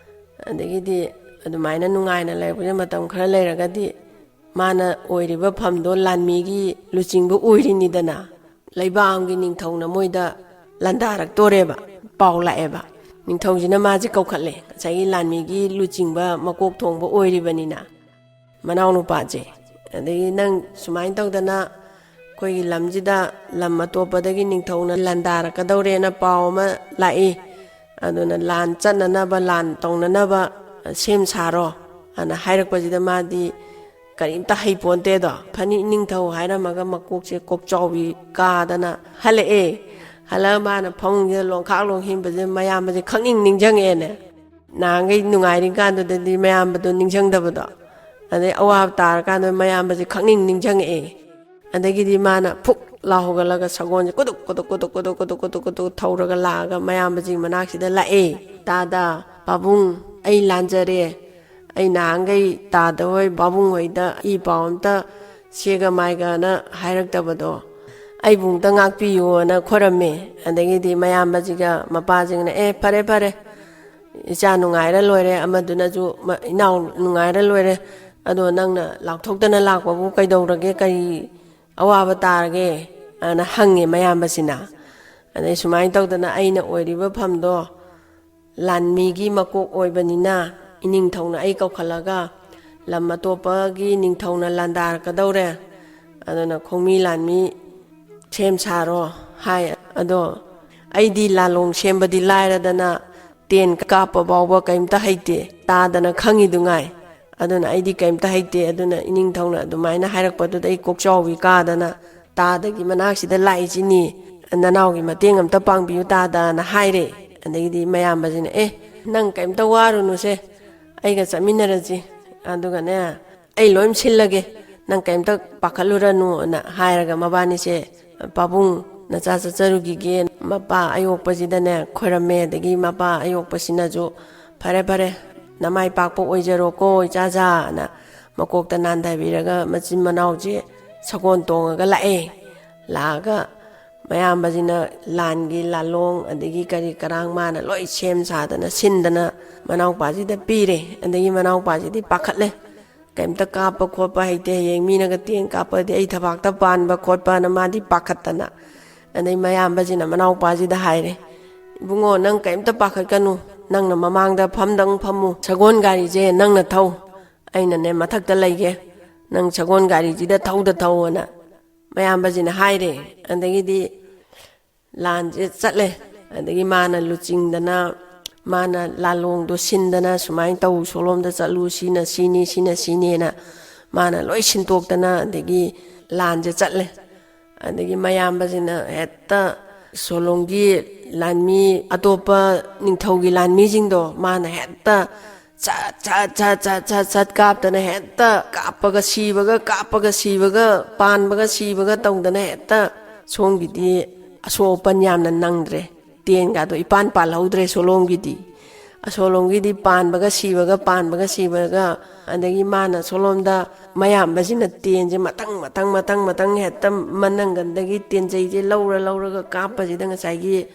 ꯑꯗꯒꯤꯗꯤ ꯑꯗꯨꯃꯥꯏꯅ ꯅꯨꯡꯉꯥꯏꯅ ꯂꯩꯔꯛꯄꯁꯦ ꯃꯇꯝ ꯈꯔ ꯂꯩꯔꯒꯗꯤ ꯃꯥꯅ ꯑꯣꯏꯔꯤꯕ ꯐꯝꯗꯣ ꯂꯥꯟꯃꯤꯒꯤ ꯂꯨꯆꯤꯡꯕ ꯑꯣꯏꯔꯤꯅꯤꯗꯅ꯫ ꯂꯩꯕꯥꯛ ꯑꯃꯒꯤ ꯅꯤꯡꯊꯧꯅ ꯃꯣꯏꯗ ꯂꯥꯟꯗꯥꯔꯛꯇꯣꯔꯦꯕ꯫ ꯄꯥꯎ ꯂꯥꯛꯑꯦꯕ꯫ ꯅꯤꯡꯊꯧꯁꯤꯅ ꯃꯥꯁꯦ ꯀꯧꯈꯠꯂꯦ, ꯉꯁꯥꯏꯒꯤ ꯂꯥꯟꯃꯤꯒꯤ ꯂꯨꯆꯤꯡꯕ ꯃꯀꯣꯛ ꯊꯣꯡꯕ ꯑꯣꯏꯔꯤꯕꯅꯤꯅ꯫ ꯃꯅꯥꯎꯅꯨꯄꯥꯁꯦ, ꯑꯗꯒꯤ ꯅꯪ ꯁꯨꯃꯥꯏꯅ ꯇꯧꯗꯅ ꯑꯩꯈꯣꯏꯒꯤ ꯂꯝꯁꯤꯗ ꯂꯝ ꯑꯇꯣꯞꯄꯗꯒꯤ ꯅꯤꯡꯊꯧꯅ ꯂꯥꯟꯗꯥꯔꯛꯀꯗꯧꯔꯦꯅ ꯄꯥꯎ ꯑꯃ ꯂꯥꯛꯏ꯫ ꯑꯗꯨꯅ ꯂꯥꯟ ꯆꯠꯅꯅꯕ, ꯂꯥꯟ ꯇꯧꯅꯅꯕ ꯁꯦꯝ ꯁꯥꯔꯣ ꯑꯅ ꯍꯥꯏꯔꯛꯄꯁꯤꯗ ꯃꯥꯗꯤ ꯀꯔꯤꯝꯇ ꯍꯩꯄꯣꯟꯇꯦꯗꯣ꯫ ꯐꯅꯤ ꯅꯤꯡꯊꯧ ꯍꯥꯏꯔꯝꯃꯒ ꯃꯀꯣꯛꯁꯦ ꯀꯣꯛꯆꯥꯎꯕꯤ ꯀꯥꯗꯅ ꯍꯜꯂꯛꯑꯦ꯫ ꯍꯜꯂꯛꯑ ꯃꯥꯅ ꯐꯃꯨꯡꯁꯤꯗ ꯂꯣꯡꯈꯥꯛ ꯂꯣꯡ ꯍꯤꯡꯕꯁꯦ ꯃꯌꯥꯝꯕꯁꯦ ꯈꯪꯅꯤꯡ ꯅꯤꯡꯁꯤꯡꯉꯛꯑꯦꯅꯦ꯫ ꯅꯍꯥꯟꯈꯩ ꯅꯨꯡꯉꯥꯏꯔꯤ ꯀꯥꯟꯗꯨꯗꯗꯤ ꯃꯌꯥꯝꯕꯗꯣ ꯅꯤꯡꯁꯤꯡꯗꯕꯗꯣ, ꯑꯗꯩ ꯑꯋꯥꯕ ꯇꯥꯔꯀꯥꯟꯗ ꯃꯌꯥꯝꯕꯁꯦ ꯈꯪꯅꯤꯡ ꯅꯤꯡꯁꯤꯡꯉꯛꯑꯦ꯫ ꯑꯗꯒꯤꯗꯤ ꯃꯥꯅ ꯐꯨꯛ ꯂꯥꯎ ꯍꯧꯒꯠꯂꯒ ꯁꯒꯣꯜꯁꯦ ꯀꯨꯗꯨꯛ ꯀꯨꯗꯨꯛ ꯀꯨꯗꯨꯛ ꯀꯨꯗꯨꯛ ꯀꯨꯗꯨꯛ ꯀꯨꯗꯨꯛ ꯀꯨꯗꯨꯛ ꯊꯧꯔꯒ ꯂꯥꯛꯑꯒ ꯃꯌꯥꯝꯕꯁꯤꯒꯤ ꯃꯅꯥꯛꯁꯤꯗ ꯂꯥꯛꯑꯦ꯫ "ꯇꯥꯗ, ꯄꯥꯕꯨꯡ, ꯑꯩ ꯂꯥꯟꯖꯔꯦ꯫ ꯑꯩ ꯅꯍꯥꯟꯈꯩ ꯇꯥꯗ ꯍꯣꯏ, ꯄꯥꯕꯨꯡ ꯍꯣꯏꯗ ꯏ ꯄꯥꯎ ꯑꯝꯇ ꯁꯦꯒ ꯃꯥꯏꯒꯅ ꯍꯥꯏꯔꯛꯇꯕꯗꯣ ꯑꯩꯕꯨ ꯑꯝꯇ ꯉꯥꯛꯄꯤꯌꯣꯅ ꯈꯣꯏꯔꯝꯃꯦ"꯫ ꯑꯗꯒꯤꯗꯤ ꯃꯌꯥꯝꯕꯁꯤꯒ ꯃꯄꯥꯁꯤꯒꯅ, "ꯑꯦ, ꯐꯔꯦ, ꯐꯔꯦ, ꯏꯆꯥ ꯅꯨꯡꯉꯥꯏꯔ ꯂꯣꯏꯔꯦ, ꯑꯃꯗꯨꯅꯁꯨ ꯃ-, ꯏꯅꯥꯎ ꯅꯨꯡꯉꯥꯏꯔ ꯂꯣꯏꯔꯦ꯫ ꯑꯗꯣ ꯅꯪꯅ ꯂꯥꯎꯊꯣꯛꯇꯅ ꯂꯥꯛꯄꯕꯨ ꯀꯩꯗꯧꯔꯒꯦ? ꯀꯔꯤ ꯑꯋꯥꯕ ꯇꯥꯔꯒꯦ?" ꯑꯅ ꯍꯪꯉꯦ ꯃꯌꯥꯝꯕꯁꯤꯅ꯫ ꯑꯗꯩ ꯁꯨꯃꯥꯏꯅ ꯇꯧꯗꯅ ꯑꯩꯅ ꯑꯣꯏꯔꯤꯕ ꯐꯝꯗꯣ ꯂꯥꯟꯃꯤꯒꯤ ꯃꯀꯣꯛ ꯑꯣꯏꯕꯅꯤꯅ ꯏꯅꯤꯡꯊꯧꯅ ꯑꯩ ꯀꯧꯈꯠꯂꯒ ꯂꯝ ꯑꯇꯣꯞꯄꯒꯤ ꯅꯤꯡꯊꯧꯅ ꯂꯥꯟꯗꯥꯔꯛꯀꯗꯧꯔꯦ, ꯑꯗꯨꯅ ꯈꯣꯡꯃꯤ ꯂꯥꯟꯃꯤ ꯁꯦꯝ ꯁꯥꯔꯣ ꯍꯥꯏ꯫ ꯑꯗꯣ ꯑꯩꯗꯤ ꯂꯥꯂꯣꯡ ꯁꯦꯝꯕꯗꯤ ꯂꯥꯏꯔꯗꯅ ꯇꯦꯟ ꯀꯥꯞꯄ ꯐꯥꯎꯕ ꯀꯔꯤꯝꯇ ꯍꯩꯇꯦ, ꯇꯥꯗꯅ ꯈꯪꯉꯤꯗꯨꯉꯥꯏ꯫ ꯑꯗꯨꯅ ꯑꯩꯗꯤ ꯀꯔꯤꯝꯇ ꯍꯩꯇꯦ꯫ ꯑꯗꯨꯅ ꯏꯅꯤꯡꯊꯧꯅ ꯑꯗꯨꯃꯥꯏꯅ ꯍꯥꯏꯔꯛꯄꯗꯨꯗ ꯑꯩ ꯀꯣꯛꯆꯥꯎꯕꯤ ꯀꯥꯗꯅ ꯇꯥꯗꯒꯤ ꯃꯅꯥꯛꯁꯤꯗ ꯂꯥꯛꯏꯁꯤꯅꯤ, ꯅꯅꯥꯎꯒꯤ ꯃꯇꯦꯡ ꯑꯝꯇ ꯄꯥꯡꯕꯤꯌꯨ ꯇꯥꯗꯅ ꯍꯥꯏꯔꯦ꯫ ꯑꯗꯒꯤꯗꯤ ꯃꯌꯥꯝꯕꯁꯤꯅ, "ꯑꯦ, ꯅꯪ ꯀꯔꯤꯝꯇ ꯋꯥꯔꯨꯅꯨꯁꯦ, ꯑꯩꯒ ꯆꯠꯃꯤꯟꯅꯔꯁꯤ, ꯑꯗꯨꯒꯅꯦ ꯑꯩ ꯂꯣꯏ ꯁꯤꯜꯂꯒꯦ, ꯅꯪ ꯀꯔꯤꯝꯇ ꯄꯥꯈꯠꯂꯨꯔꯅꯨꯅ" ꯍꯥꯏꯔꯒ ꯃꯕꯥꯅꯤꯁꯦ ꯄꯥꯕꯨꯡ ꯅꯆꯥ ꯆꯠꯆꯔꯨꯈꯤꯒꯦ, ꯃꯄꯥ ꯑꯌꯣꯛꯄꯁꯤꯗꯅꯦ ꯈꯣꯏꯔꯝꯃꯦ꯫ ꯑꯗꯒꯤ ꯃꯄꯥ ꯑꯌꯣꯛꯄꯁꯤꯅꯁꯨ, "ꯐꯔꯦ, ꯐꯔꯦ, ꯅꯃꯥꯏ ꯄꯥꯛꯄ ꯑꯣꯏꯖꯔꯣꯀꯣ ꯏꯆꯥꯖꯥꯅ" ꯃꯀꯣꯛꯇ ꯅꯥꯟꯊꯕꯤꯔꯒ ꯃꯆꯤꯟ ꯃꯅꯥꯎꯁꯦ ꯁꯒꯣꯜ ꯇꯣꯡꯉꯒ ꯂꯥꯛꯑꯦ꯫ ꯂꯥꯛꯑꯒ ꯃꯌꯥꯝꯕꯁꯤꯅ ꯂꯥꯟꯒꯤ ꯂꯥꯂꯣꯡ ꯑꯗꯒꯤ ꯀꯔꯤ ꯀꯔꯥꯡ ꯃꯥꯅ ꯂꯣꯏ ꯁꯦꯝ ꯁꯥꯗꯅ ꯁꯤꯟꯗꯅ ꯃꯅꯥꯎꯄꯥꯁꯤꯗ ꯄꯤꯔꯦ꯫ ꯑꯗꯒꯤ ꯃꯅꯥꯎꯄꯥꯁꯤꯗꯤ ꯄꯥꯈꯠꯂꯦ, ꯀꯩꯝꯇ ꯀꯥꯞꯄ ꯈꯣꯠꯄ ꯍꯩꯇꯦ, ꯍꯌꯦꯡ ꯃꯤꯅꯒ ꯇꯦꯟ ꯀꯥꯞꯄꯗꯤ ꯑꯩ ꯊꯕꯥꯛꯇ ꯄꯥꯟꯕ ꯈꯣꯠꯄꯅ ꯃꯥꯗꯤ ꯄꯥꯈꯠꯇꯅ ꯑꯗꯩ ꯃꯌꯥꯝꯕꯁꯤꯅ ꯃꯅꯥꯎꯄꯥꯁꯤꯗ ꯍꯥꯏꯔꯦ, "ꯏꯕꯨꯡꯉꯣ, ꯅꯪ ꯀꯔꯤꯝꯇ ꯄꯥꯈꯠꯀꯅꯨ, ꯅꯪꯅ ꯃꯃꯥꯡꯗ ꯐꯝꯗꯪ ꯐꯝꯃꯨ, ꯁꯒꯣꯜ ꯒꯥꯔꯤꯁꯦ ꯅꯪꯅ ꯊꯧ, ꯑꯩꯅꯅꯦ ꯃꯊꯛꯇ ꯂꯩꯒꯦ, ꯅꯪ ꯁꯒꯣꯜ ꯒꯥꯔꯤꯁꯤꯗ ꯊꯧꯗ ꯊꯧꯑꯅ" ꯃꯌꯥꯝꯕꯁꯤꯅ ꯍꯥꯏꯔꯦ꯫ ꯑꯗꯒꯤꯗꯤ ꯂꯥꯟꯁꯦ ꯆꯠꯂꯦ꯫ ꯑꯗꯒꯤ ꯃꯥꯅ ꯂꯨꯆꯤꯡꯗꯅ, ꯃꯥꯅ ꯂꯥꯂꯣꯡꯗꯣ ꯁꯤꯟꯗꯅ, "ꯁꯨꯃꯥꯏꯅ ꯇꯧ, ꯁꯣꯂꯣꯝꯗ ꯆꯠꯂꯨ, ꯁꯤꯅ ꯁꯤꯅꯤ, ꯁꯤꯅ ꯁꯤꯅꯦꯅ" ꯃꯥꯅ ꯂꯣꯏ ꯁꯤꯟꯇꯣꯛꯇꯅ ꯑꯗꯒꯤ ꯂꯥꯟꯁꯦ ꯆꯠꯂꯦ꯫ ꯑꯗꯒꯤ ꯃꯌꯥꯝꯕꯁꯤꯅ ꯍꯦꯛꯇ ꯁꯣꯂꯣꯝꯒꯤ ꯂꯥꯟꯃꯤ, ꯑꯇꯣꯞꯄ ꯅꯤꯡꯊꯧꯒꯤ ꯂꯥꯟꯃꯤꯁꯤꯡꯗꯣ ꯃꯥꯅ ꯍꯦꯛꯇ ꯁꯠ ꯁꯠ ꯁꯠ ꯁꯠ ꯁꯠ ꯁꯠ ꯀꯥꯞꯇꯅ, ꯍꯦꯛꯇ ꯀꯥꯞꯄꯒ ꯁꯤꯕꯒ, ꯀꯥꯞꯄꯒ ꯁꯤꯕꯒ, ꯄꯥꯟꯕꯒ ꯁꯤꯕꯒ ꯇꯧꯗꯅ, ꯍꯦꯛꯇ ꯁꯣꯝꯒꯤꯗꯤ ꯑꯁꯣꯛ ꯑꯄꯟ ꯌꯥꯝꯅ ꯅꯪꯗ꯭ꯔꯦ꯫ ꯇꯦꯟꯒꯗꯣ ꯏꯄꯥꯟ ꯄꯥꯜꯍꯧꯗ꯭ꯔꯦ ꯁꯣꯂꯣꯝꯒꯤꯗꯤ꯫ ꯑꯁꯣꯂꯣꯝꯒꯤꯗꯤ ꯄꯥꯟꯕꯒ ꯁꯤꯕꯒ, ꯄꯥꯟꯕꯒ ꯁꯤꯕꯒ꯫ ꯑꯗꯒꯤ ꯃꯥꯅ ꯁꯣꯂꯣꯝꯗ, ꯃꯌꯥꯝꯕꯁꯤꯅ ꯇꯦꯟꯁꯦ ꯃꯊꯪ ꯃꯊꯪ ꯃꯊꯪ ꯃꯊꯪ ꯍꯦꯛꯇ ꯃꯅꯪꯒꯟꯗꯒꯤ ꯇꯦꯟꯖꯩꯁꯦ ꯂꯧꯔ ꯂꯧꯔꯒ ꯀꯥꯞꯄꯁꯤꯗ, ꯉꯁꯥꯏꯒꯤ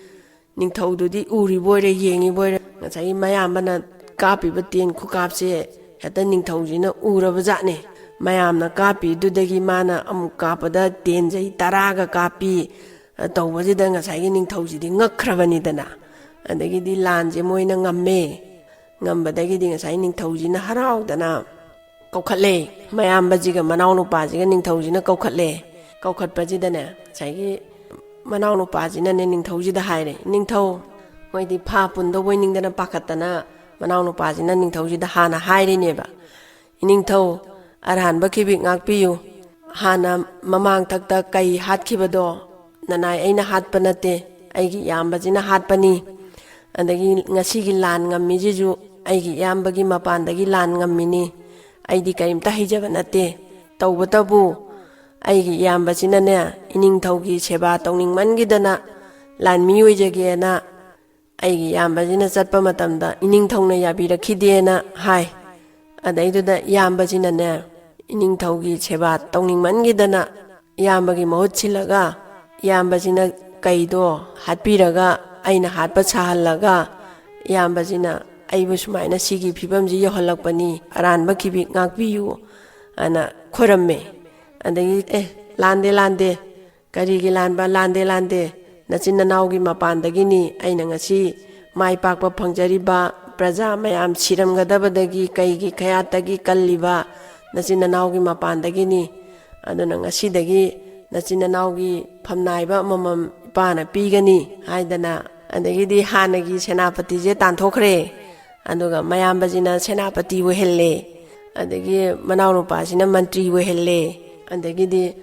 ꯅꯤꯡꯊꯧꯗꯨꯗꯤ ꯎꯔꯤꯕꯣꯏꯔꯦ, ꯌꯦꯡꯉꯤꯕꯣꯏꯔꯦ꯫ ꯉꯁꯥꯏꯒꯤ ꯃꯌꯥꯝꯕꯅ ꯀꯥꯞꯄꯤꯕ ꯇꯦꯟ ꯈꯨꯀꯥꯞꯁꯦ ꯍꯦꯛꯇ ꯅꯤꯡꯊꯧꯁꯤꯅ ꯎꯔꯕ ꯖꯥꯠꯅꯦ꯫ ꯃꯌꯥꯝꯅ ꯀꯥꯞꯄꯤꯗꯨꯗꯒꯤ ꯃꯥꯅ ꯑꯃꯨꯛ ꯀꯥꯞꯄꯗ ꯇꯦꯟꯖꯩ ꯇꯔꯥꯒ ꯀꯥꯞꯄꯤ꯫ ꯑ, ꯇꯧꯕꯁꯤꯗ ꯉꯁꯥꯏꯒꯤ ꯅꯤꯡꯊꯧꯁꯤꯗꯤ ꯉꯛꯈ꯭ꯔꯕꯅꯤꯗꯅ꯫ ꯑꯗꯒꯤꯗꯤ ꯂꯥꯟꯁꯦ ꯃꯣꯏꯅ ꯉꯝꯃꯦ꯫ ꯉꯝꯕꯗꯒꯤꯗꯤ ꯉꯁꯥꯏ ꯅꯤꯡꯊꯧꯁꯤꯅ ꯍꯔꯥꯎꯗꯅ ꯀꯧꯈꯠꯂꯦ꯫ ꯃꯌꯥꯝꯕꯁꯤꯒ ꯃꯅꯥꯎꯅꯨꯄꯥꯁꯤꯒ ꯅꯤꯡꯊꯧꯁꯤꯅ ꯀꯧꯈꯠꯂꯦ꯫ ꯀꯧꯈꯠꯄꯁꯤꯗꯅꯦ, ꯉꯁꯥꯏꯒꯤ ꯃꯅꯥꯎꯅꯨꯄꯥꯁꯤꯅꯅꯦ ꯅꯤꯡꯊꯧꯁꯤꯗ ꯍꯥꯏꯔꯦ, ꯅꯤꯡꯊꯧ, ꯃꯣꯏꯗꯤ ꯐꯥ ꯄꯨꯟꯗꯧꯕꯣꯏ ꯅꯤꯡꯗꯅ ꯄꯥꯈꯠꯇꯅ ꯃꯅꯥꯎꯅꯨꯄꯥꯁꯤꯅ ꯅꯤꯡꯊꯧꯁꯤꯗ ꯍꯥꯟꯅ ꯍꯥꯏꯔꯤꯅꯦꯕ, "ꯏꯅꯤꯡꯊꯧ, ꯑꯔꯥꯟꯕ ꯈꯤꯕꯤꯛ ꯉꯥꯛꯄꯤꯌꯨ꯫ ꯍꯥꯟꯅ ꯃꯃꯥꯡ ꯊꯛꯇ ꯀꯩ ꯍꯥꯠꯈꯤꯕꯗꯣ ꯅꯅꯥꯏ ꯑꯩꯅ ꯍꯥꯠꯄ ꯅꯠꯇꯦ, ꯑꯩꯒꯤ ꯏꯌꯥꯝꯕꯁꯤꯅ ꯍꯥꯠꯄꯅꯤ꯫ ꯑꯗꯒꯤ ꯉꯁꯤꯒꯤ ꯂꯥꯟ ꯉꯝꯃꯤꯁꯤꯁꯨ ꯑꯩꯒꯤ ꯏꯌꯥꯝꯕꯒꯤ ꯃꯄꯥꯟꯗꯒꯤ ꯂꯥꯟ ꯉꯝꯃꯤꯅꯤ꯫ ꯑꯩꯗꯤ ꯀꯔꯤꯝꯇ ꯍꯩꯖꯕ ꯅꯠꯇꯦ꯫ ꯇꯧꯕꯇꯕꯨ ꯑꯩꯒꯤ ꯏꯌꯥꯝꯕꯁꯤꯅꯅꯦ, ꯏꯅꯤꯡꯊꯧꯒꯤ ꯁꯦꯕꯥ ꯇꯧꯅꯤꯡꯃꯟꯈꯤꯗꯅ ꯂꯥꯟꯃꯤ ꯑꯣꯏꯖꯒꯦꯅ ꯑꯩꯒꯤ ꯏꯌꯥꯝꯕꯁꯤꯅ ꯆꯠꯄ ꯃꯇꯝꯗ ꯏꯅꯤꯡꯊꯧꯅ ꯌꯥꯕꯤꯔꯛꯈꯤꯗꯦꯅ" ꯍꯥꯏ꯫ ꯑꯗꯩꯗꯨꯗ ꯏꯌꯥꯝꯕꯁꯤꯅꯅꯦ, ꯏꯅꯤꯡꯊꯧꯒꯤ ꯁꯦꯕꯥ ꯇꯧꯅꯤꯡꯃꯟꯈꯤꯗꯅ ꯏꯌꯥꯝꯕꯒꯤ ꯃꯍꯨꯠ ꯁꯤꯜꯂꯒ, ꯏꯌꯥꯝꯕꯁꯤꯅ ꯀꯩꯗꯣ ꯍꯥꯠꯄꯤꯔꯒ, ꯑꯩꯅ ꯍꯥꯠꯄ ꯁꯥꯍꯜꯂꯒ, ꯏꯌꯥꯝꯕꯁꯤꯅ ꯑꯩꯕꯨ ꯁꯨꯃꯥꯏꯅ ꯁꯤꯒꯤ ꯐꯤꯕꯝꯁꯤ ꯌꯧꯍꯜꯂꯛꯄꯅꯤ, ꯑꯔꯥꯟꯕ ꯈꯤꯕꯤꯛ ꯉꯥꯛꯄꯤꯌꯨ ꯑꯅ ꯈꯣꯏꯔꯝꯃꯦ꯫ ꯑꯗꯒꯤ, "ꯑꯦ, ꯂꯥꯟꯗꯦ, ꯂꯥꯟꯗꯦ, "ꯀꯔꯤꯒꯤ ꯂꯥꯟꯕ? ꯂꯥꯟꯗꯦ, ꯂꯥꯟꯗꯦ꯫ ꯅꯆꯤꯟ ꯅꯅꯥꯎꯒꯤ ꯃꯄꯥꯟꯗꯒꯤꯅꯤ ꯑꯩꯅ ꯉꯁꯤ ꯃꯥꯏ ꯄꯥꯛꯄ ꯐꯪꯖꯔꯤꯕ꯫ ꯄ꯭ꯔꯖꯥ ꯃꯌꯥꯝ ꯁꯤꯔꯝꯒꯗꯕꯗꯒꯤ ꯀꯩꯒꯤ ꯈꯌꯥꯠꯇꯒꯤ ꯀꯜꯂꯤꯕ ꯅꯆꯤꯟ ꯅꯅꯥꯎꯒꯤ ꯃꯄꯥꯟꯗꯒꯤꯅꯤ꯫ ꯑꯗꯨꯅ ꯉꯁꯤꯗꯒꯤ ꯅꯆꯤꯟ ꯅꯅꯥꯎꯒꯤ ꯐꯝꯅꯥꯏꯕ ꯑꯃꯃꯝ ꯏꯄꯥꯅ ꯄꯤꯒꯅꯤ" ꯍꯥꯏꯗꯅ, ꯑꯗꯒꯤꯗꯤ ꯍꯥꯟꯅꯒꯤ ꯁꯦꯅꯥꯄꯇꯤꯁꯦ ꯇꯥꯟꯊꯣꯛꯈ꯭ꯔꯦ꯫ ꯑꯗꯨꯒ ꯃꯌꯥꯝꯕꯁꯤꯅ ꯁꯦꯅꯥꯄꯇꯤ ꯑꯣꯏꯍꯜꯂꯦ꯫ ꯑꯗꯒꯤ ꯃꯅꯥꯎꯅꯨꯄꯥꯁꯤꯅ ꯃꯟꯇ꯭ꯔꯤ ꯑꯣꯏꯍꯜꯂꯦ꯫ ꯑꯗꯒꯤꯗꯤ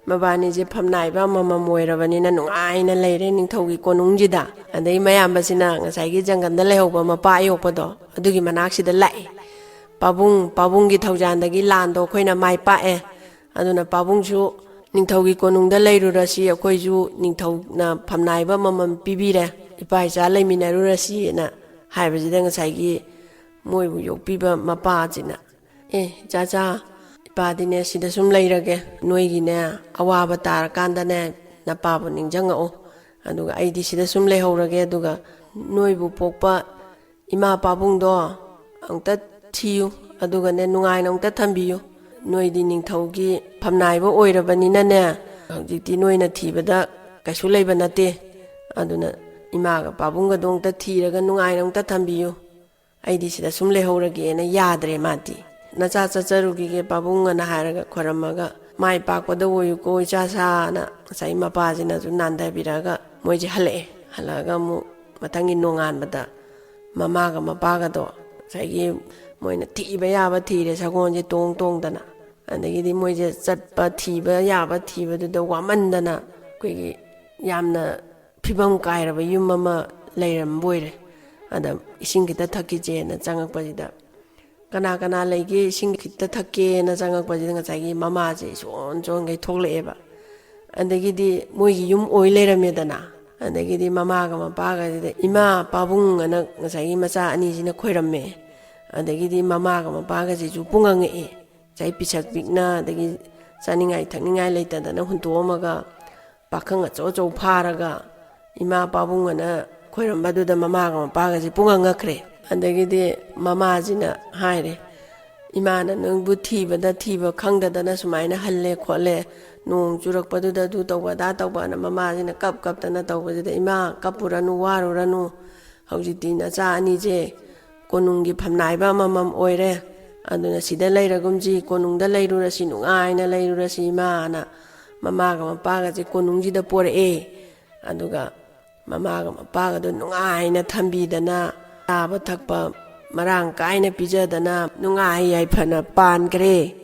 ꯃꯕꯥꯅꯤꯁꯦ ꯐꯝꯅꯥꯏꯕ ꯑꯃꯃꯝ ꯑꯣꯏꯔꯕꯅꯤꯅ ꯅꯨꯡꯉꯥꯏꯅ ꯂꯩꯔꯦ ꯅꯤꯡꯊꯧꯒꯤ ꯀꯣꯅꯨꯡꯁꯤꯗ꯫ ꯑꯗꯩ ꯃꯌꯥꯝꯕꯁꯤꯅ ꯉꯁꯥꯏꯒꯤ ꯖꯪꯒꯜꯗ ꯂꯩꯍꯧꯕ ꯃꯄꯥ ꯑꯌꯣꯛꯄꯗꯣ, ꯑꯗꯨꯒꯤ ꯃꯅꯥꯛꯁꯤꯗ ꯂꯥꯛꯑꯦ꯫ "ꯄꯥꯕꯨꯡ, ꯄꯥꯕꯨꯡꯒꯤ ꯊꯧꯖꯥꯟꯗꯒꯤ ꯂꯥꯟꯗꯣ ꯑꯩꯈꯣꯏꯅ ꯃꯥꯏ ꯄꯥꯛꯑꯦ꯫ ꯑꯗꯨꯅ ꯄꯥꯕꯨꯡꯁꯨ ꯅꯤꯡꯊꯧꯒꯤ ꯀꯣꯅꯨꯡꯗ ꯂꯩꯔꯨꯔꯁꯤ, ꯑꯩꯈꯣꯏꯁꯨ ꯅꯤꯡꯊꯧꯅ ꯐꯝꯅꯥꯏꯕ ꯑꯃꯃꯝ ꯄꯤꯕꯤꯔꯦ, ꯏꯄꯥ ꯏꯆꯥ ꯂꯩꯃꯤꯟꯅꯔꯨꯔꯁꯤꯅ" ꯍꯥꯏꯕꯁꯤꯗ, ꯉꯁꯥꯏꯒꯤ ꯃꯣꯏꯕꯨ ꯌꯣꯛꯄꯤꯕ ꯃꯄꯥꯁꯤꯅ, "ꯑꯦ, ꯏꯆꯥꯆꯥ, ꯏꯄꯥꯗꯤꯅꯦ ꯁꯤꯗ ꯁꯨꯝ ꯂꯩꯔꯒꯦ, ꯅꯣꯏꯒꯤꯅꯦ ꯑꯋꯥꯕ ꯇꯥꯔꯀꯥꯟꯗꯅꯦ ꯅꯄꯥꯕꯨ ꯅꯤꯡꯁꯤꯡꯉꯛꯑꯣ, ꯑꯗꯨꯒ ꯑꯩꯗꯤ ꯁꯤꯗ ꯁꯨꯝ ꯂꯩꯍꯧꯔꯒꯦ, ꯑꯗꯨꯒ ꯅꯣꯏꯕꯨ ꯄꯣꯛꯄ ꯏꯃꯥ ꯄꯥꯕꯨꯡꯗꯣ ꯑꯃꯨꯛꯇ ꯊꯤꯌꯨ, ꯑꯗꯨꯒꯅꯦ ꯅꯨꯡꯉꯥꯏꯅ ꯑꯃꯨꯛꯇ ꯊꯝꯕꯤꯌꯨ꯫ ꯅꯣꯏꯗꯤ ꯅꯤꯡꯊꯧꯒꯤ ꯐꯝꯅꯥꯏꯕ ꯑꯣꯏꯔꯕꯅꯤꯅꯅꯦ, ꯍꯧꯖꯤꯛꯇꯤ ꯅꯣꯏꯅ ꯊꯤꯕꯗ ꯀꯩꯁꯨ ꯂꯩꯕ ꯅꯠꯇꯦ꯫ ꯑꯗꯨꯅ ꯏꯃꯥꯒ ꯄꯥꯕꯨꯡꯒꯗꯣ ꯑꯃꯨꯛꯇ ꯊꯤꯔꯒ ꯅꯨꯡꯉꯥꯏꯅ ꯑꯃꯨꯛꯇ ꯊꯝꯕꯤꯌꯨ, ꯑꯩꯗꯤ ꯁꯤꯗ ꯁꯨꯝ ꯂꯩꯍꯧꯔꯒꯦꯅ" ꯌꯥꯗ꯭ꯔꯦ ꯃꯥꯗꯤ꯫ "ꯅꯆꯥ ꯆꯠꯆꯔꯨꯈꯤꯒꯦ ꯄꯥꯕꯨꯡ" ꯑꯅ ꯍꯥꯏꯔꯒ ꯈꯣꯏꯔꯝꯃꯒ, "ꯃꯥꯏ ꯄꯥꯛꯄꯗ ꯑꯣꯏꯌꯨꯀꯣ ꯏꯆꯥꯁꯥꯅ" ꯉꯁꯥꯏꯒꯤ ꯃꯄꯥꯁꯤꯅꯁꯨ ꯅꯥꯟꯊꯕꯤꯔꯛꯑꯒ ꯃꯣꯏꯁꯦ ꯍꯜꯂꯛꯑꯦ꯫ ꯍꯜꯂꯛꯑꯒ ꯑꯃꯨꯛ ꯃꯊꯪꯒꯤ ꯅꯣꯡꯉꯥꯟꯕꯗ ꯃꯃꯥꯒ ꯃꯄꯥꯒꯗꯣ ꯉꯁꯥꯏꯒꯤ ꯃꯣꯏꯅ ꯊꯤꯕ ꯌꯥꯕ ꯊꯤꯔꯦ, ꯁꯒꯣꯜꯁꯦ ꯇꯣꯡ ꯇꯣꯡꯗꯅ꯫ ꯑꯗꯒꯤꯗꯤ ꯃꯣꯏꯁꯦ ꯆꯠꯄ, ꯊꯤꯕ ꯌꯥꯕ ꯊꯤꯕꯗꯨꯗ ꯋꯥꯃꯟꯗꯅ ꯑꯩꯈꯣꯏꯒꯤ ꯌꯥꯝꯅ ꯐꯤꯕꯝ ꯀꯥꯏꯔꯕ ꯌꯨꯝ ꯑꯃ ꯂꯩꯔꯝꯕ ꯑꯣꯏꯔꯦ꯫ ꯑꯗ "ꯏꯁꯤꯡ ꯈꯤꯇ ꯊꯛꯈꯤꯁꯦꯅ" ꯆꯪꯉꯛꯄꯁꯤꯗ, "ꯀꯅꯥ ꯀꯅꯥ ꯂꯩꯒꯦ? ꯏꯁꯤꯡ ꯈꯤꯇ ꯊꯛꯀꯦꯅ" ꯆꯪꯉꯛꯄꯁꯤꯗ, ꯉꯁꯥꯏꯒꯤ ꯃꯃꯥꯁꯦ ꯏꯁꯣꯟ ꯁꯣꯟꯈꯩ ꯊꯣꯛꯂꯛꯑꯦꯕ꯫ ꯑꯗꯒꯤꯗꯤ ꯃꯣꯏꯒꯤ ꯌꯨꯝ ꯑꯣꯏ ꯂꯩꯔꯝꯃꯦꯗꯅ꯫ ꯑꯗꯒꯤꯗꯤ ꯃꯃꯥꯒ ꯃꯄꯥꯒꯁꯤꯗ "ꯏꯃꯥ ꯄꯥꯕꯨꯡ" ꯑꯅ ꯉꯁꯥꯏꯒꯤ ꯃꯆꯥ ꯑꯅꯤꯁꯤꯅ ꯈꯣꯏꯔꯝꯃꯦ꯫ ꯑꯗꯒꯤꯗꯤ ꯃꯃꯥꯒ ꯃꯄꯥꯒꯁꯤꯁꯨ ꯄꯨꯡꯉꯪꯉꯛꯑꯦ꯫ ꯉꯁꯥꯏ ꯄꯤꯁꯛ ꯄꯤꯛꯅ, ꯑꯗꯒꯤ ꯆꯥꯅꯤꯡꯉꯥꯏ ꯊꯛꯅꯤꯡꯉꯥꯏ ꯂꯩꯇꯗꯅ ꯍꯨꯟꯇꯣꯛꯑꯝꯃꯒ, ꯄꯥꯈꯪ ꯑꯆꯧ ꯑꯆꯧ ꯐꯥꯔꯒ ꯏꯃꯥ ꯄꯥꯕꯨꯡ ꯑꯅ ꯈꯣꯏꯔꯝꯕꯗꯨꯗ ꯃꯃꯥꯒ ꯃꯄꯥꯒꯁꯦ ꯄꯨꯡꯉꯪ ꯉꯛꯈ꯭ꯔꯦ꯫ ꯑꯗꯒꯤꯗꯤ ꯃꯃꯥꯁꯤꯅ ꯍꯥꯏꯔꯦ, "ꯏꯃꯥꯅ ꯅꯪꯕꯨ ꯊꯤꯕꯗ ꯊꯤꯕ ꯈꯪꯗꯗꯅ ꯁꯨꯃꯥꯏꯅ ꯍꯜꯂꯦ ꯈꯣꯠꯂꯦ, ꯅꯣꯡ ꯆꯨꯔꯛꯄꯗꯨꯗ ꯑꯗꯨ ꯇꯧꯕ ꯑꯗꯥ ꯇꯧꯕꯅ ꯃꯃꯥꯁꯤꯅ ꯀꯞ ꯀꯞꯇꯅ ꯇꯧꯕꯁꯤꯗ, "ꯏꯃꯥ, ꯀꯞꯄꯨꯔꯅꯨ, ꯋꯥꯔꯨꯔꯅꯨ, ꯍꯧꯖꯤꯛꯇꯤ ꯅꯆꯥ ꯑꯅꯤꯁꯦ ꯀꯣꯅꯨꯡꯒꯤ ꯐꯝꯅꯥꯏꯕ ꯑꯃꯃꯝ ꯑꯣꯏꯔꯦ, ꯑꯗꯨꯅ ꯁꯤꯗ ꯂꯩꯔꯒꯨꯝꯁꯤ, ꯀꯣꯅꯨꯡꯗ ꯂꯩꯔꯨꯔꯁꯤ, ꯅꯨꯡꯉꯥꯏꯅ ꯂꯩꯔꯨꯔꯁꯤ ꯏꯃꯥꯅ" ꯃꯃꯥꯒ ꯃꯄꯥꯒꯁꯦ ꯀꯣꯅꯨꯡꯁꯤꯗ ꯄꯣꯔꯛꯑꯦ꯫ ꯑꯗꯨꯒ ꯃꯃꯥꯒ ꯃꯄꯥꯒꯗꯣ ꯅꯨꯡꯉꯥꯏꯅ ꯊꯝꯕꯤꯗꯅ, ꯆꯥꯕ ꯊꯛꯄ ꯃꯔꯥꯡ ꯀꯥꯏꯅ ꯄꯤꯖꯗꯅ, ꯅꯨꯡꯉꯥꯏ ꯌꯥꯏꯐꯅ ꯄꯥꯟꯈ꯭ꯔꯦ꯫